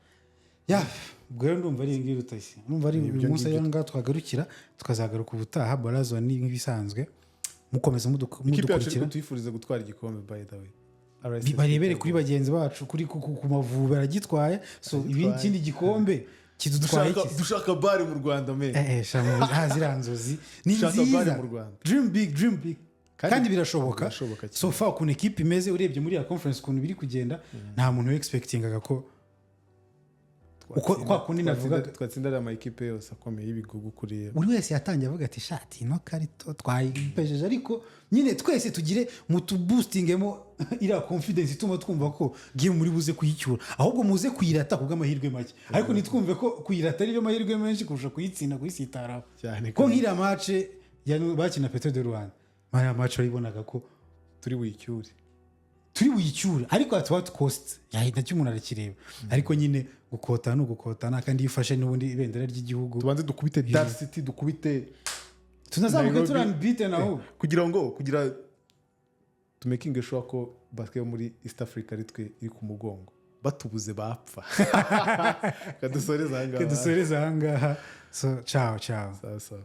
B: Ya, ubwo rero ndumva ari ibingibi, Rutayisi, ndumva ari uyu
A: Ibyo
B: munsi
A: ngibyo.
B: ari ngaha twagarukira, tukazagaruka ubutaha. Barazo ni nk'ibisanzwe. Mukomeza
A: Ikipe yacu
B: mudukurikira.
A: ariko tuyifurize gutwara igikombe, by the way. RSSB.
B: Barebere kuri bagenzi bacu, kuri ku Mavubi aragitwaye. So
A: Aragitwaye.
B: Ikindi gikombe kidutwaye
A: Dushaka
B: iki?
A: Dushaka BAL mu Rwanda, me.
B: Shamu, ziriya nzozi ni
A: Dushaka BAL
B: nziza.
A: mu Rwanda.
B: Dream big, dream big. Kandi birashoboka.
A: Birashoboka cyane.
B: So far ukuntu ekipe imeze, urebye muri ya conference ukuntu biri kugenda, nta muntu expectingaga ko kwa kundi navugaga.
A: Twatsinda ariya makipe yose akomeye y'ibigugu kuriya.
B: Buri wese yatangiye avuga ati: "Shati ino karito twayipejeje." Ariko nyine twese tugire mutuboostingemo iriya confidence ituma twumva ko game muri buze kuyicyura, ahubwo muze kuyirata ku bw'amahirwe make, ariko ntitwumve ko kuyirata ariyo mahirwe menshi kurusha kuyitsinda, kuyisitaraho.
A: Cyane.
B: Ko nk'iriya match ya bakina Petro de Rwanda, mariya match wayibonaga ko
A: turi buyicyure.
B: Turi buyicyure, ariko at what cost? Yahita cyo umuntu arakireba, ariko nyine gukota ni ugukotana, kandi iyo ufashe n'ubundi ibendera ry'igihugu.
A: Tubanze dukubite Dar City, dukubite
B: tunazamuke
A: Nairobi.
B: turi unbeaten ahubwo.
A: Kugira ngo kugira tumakinge sure ko basket yo muri East Africa ari twe iri ku mugongo, batubuze bapfa. Kadusoreze aha ngaha.
B: Dusoreze aha ngaha. So ciao ciao.
A: Sawa sawa.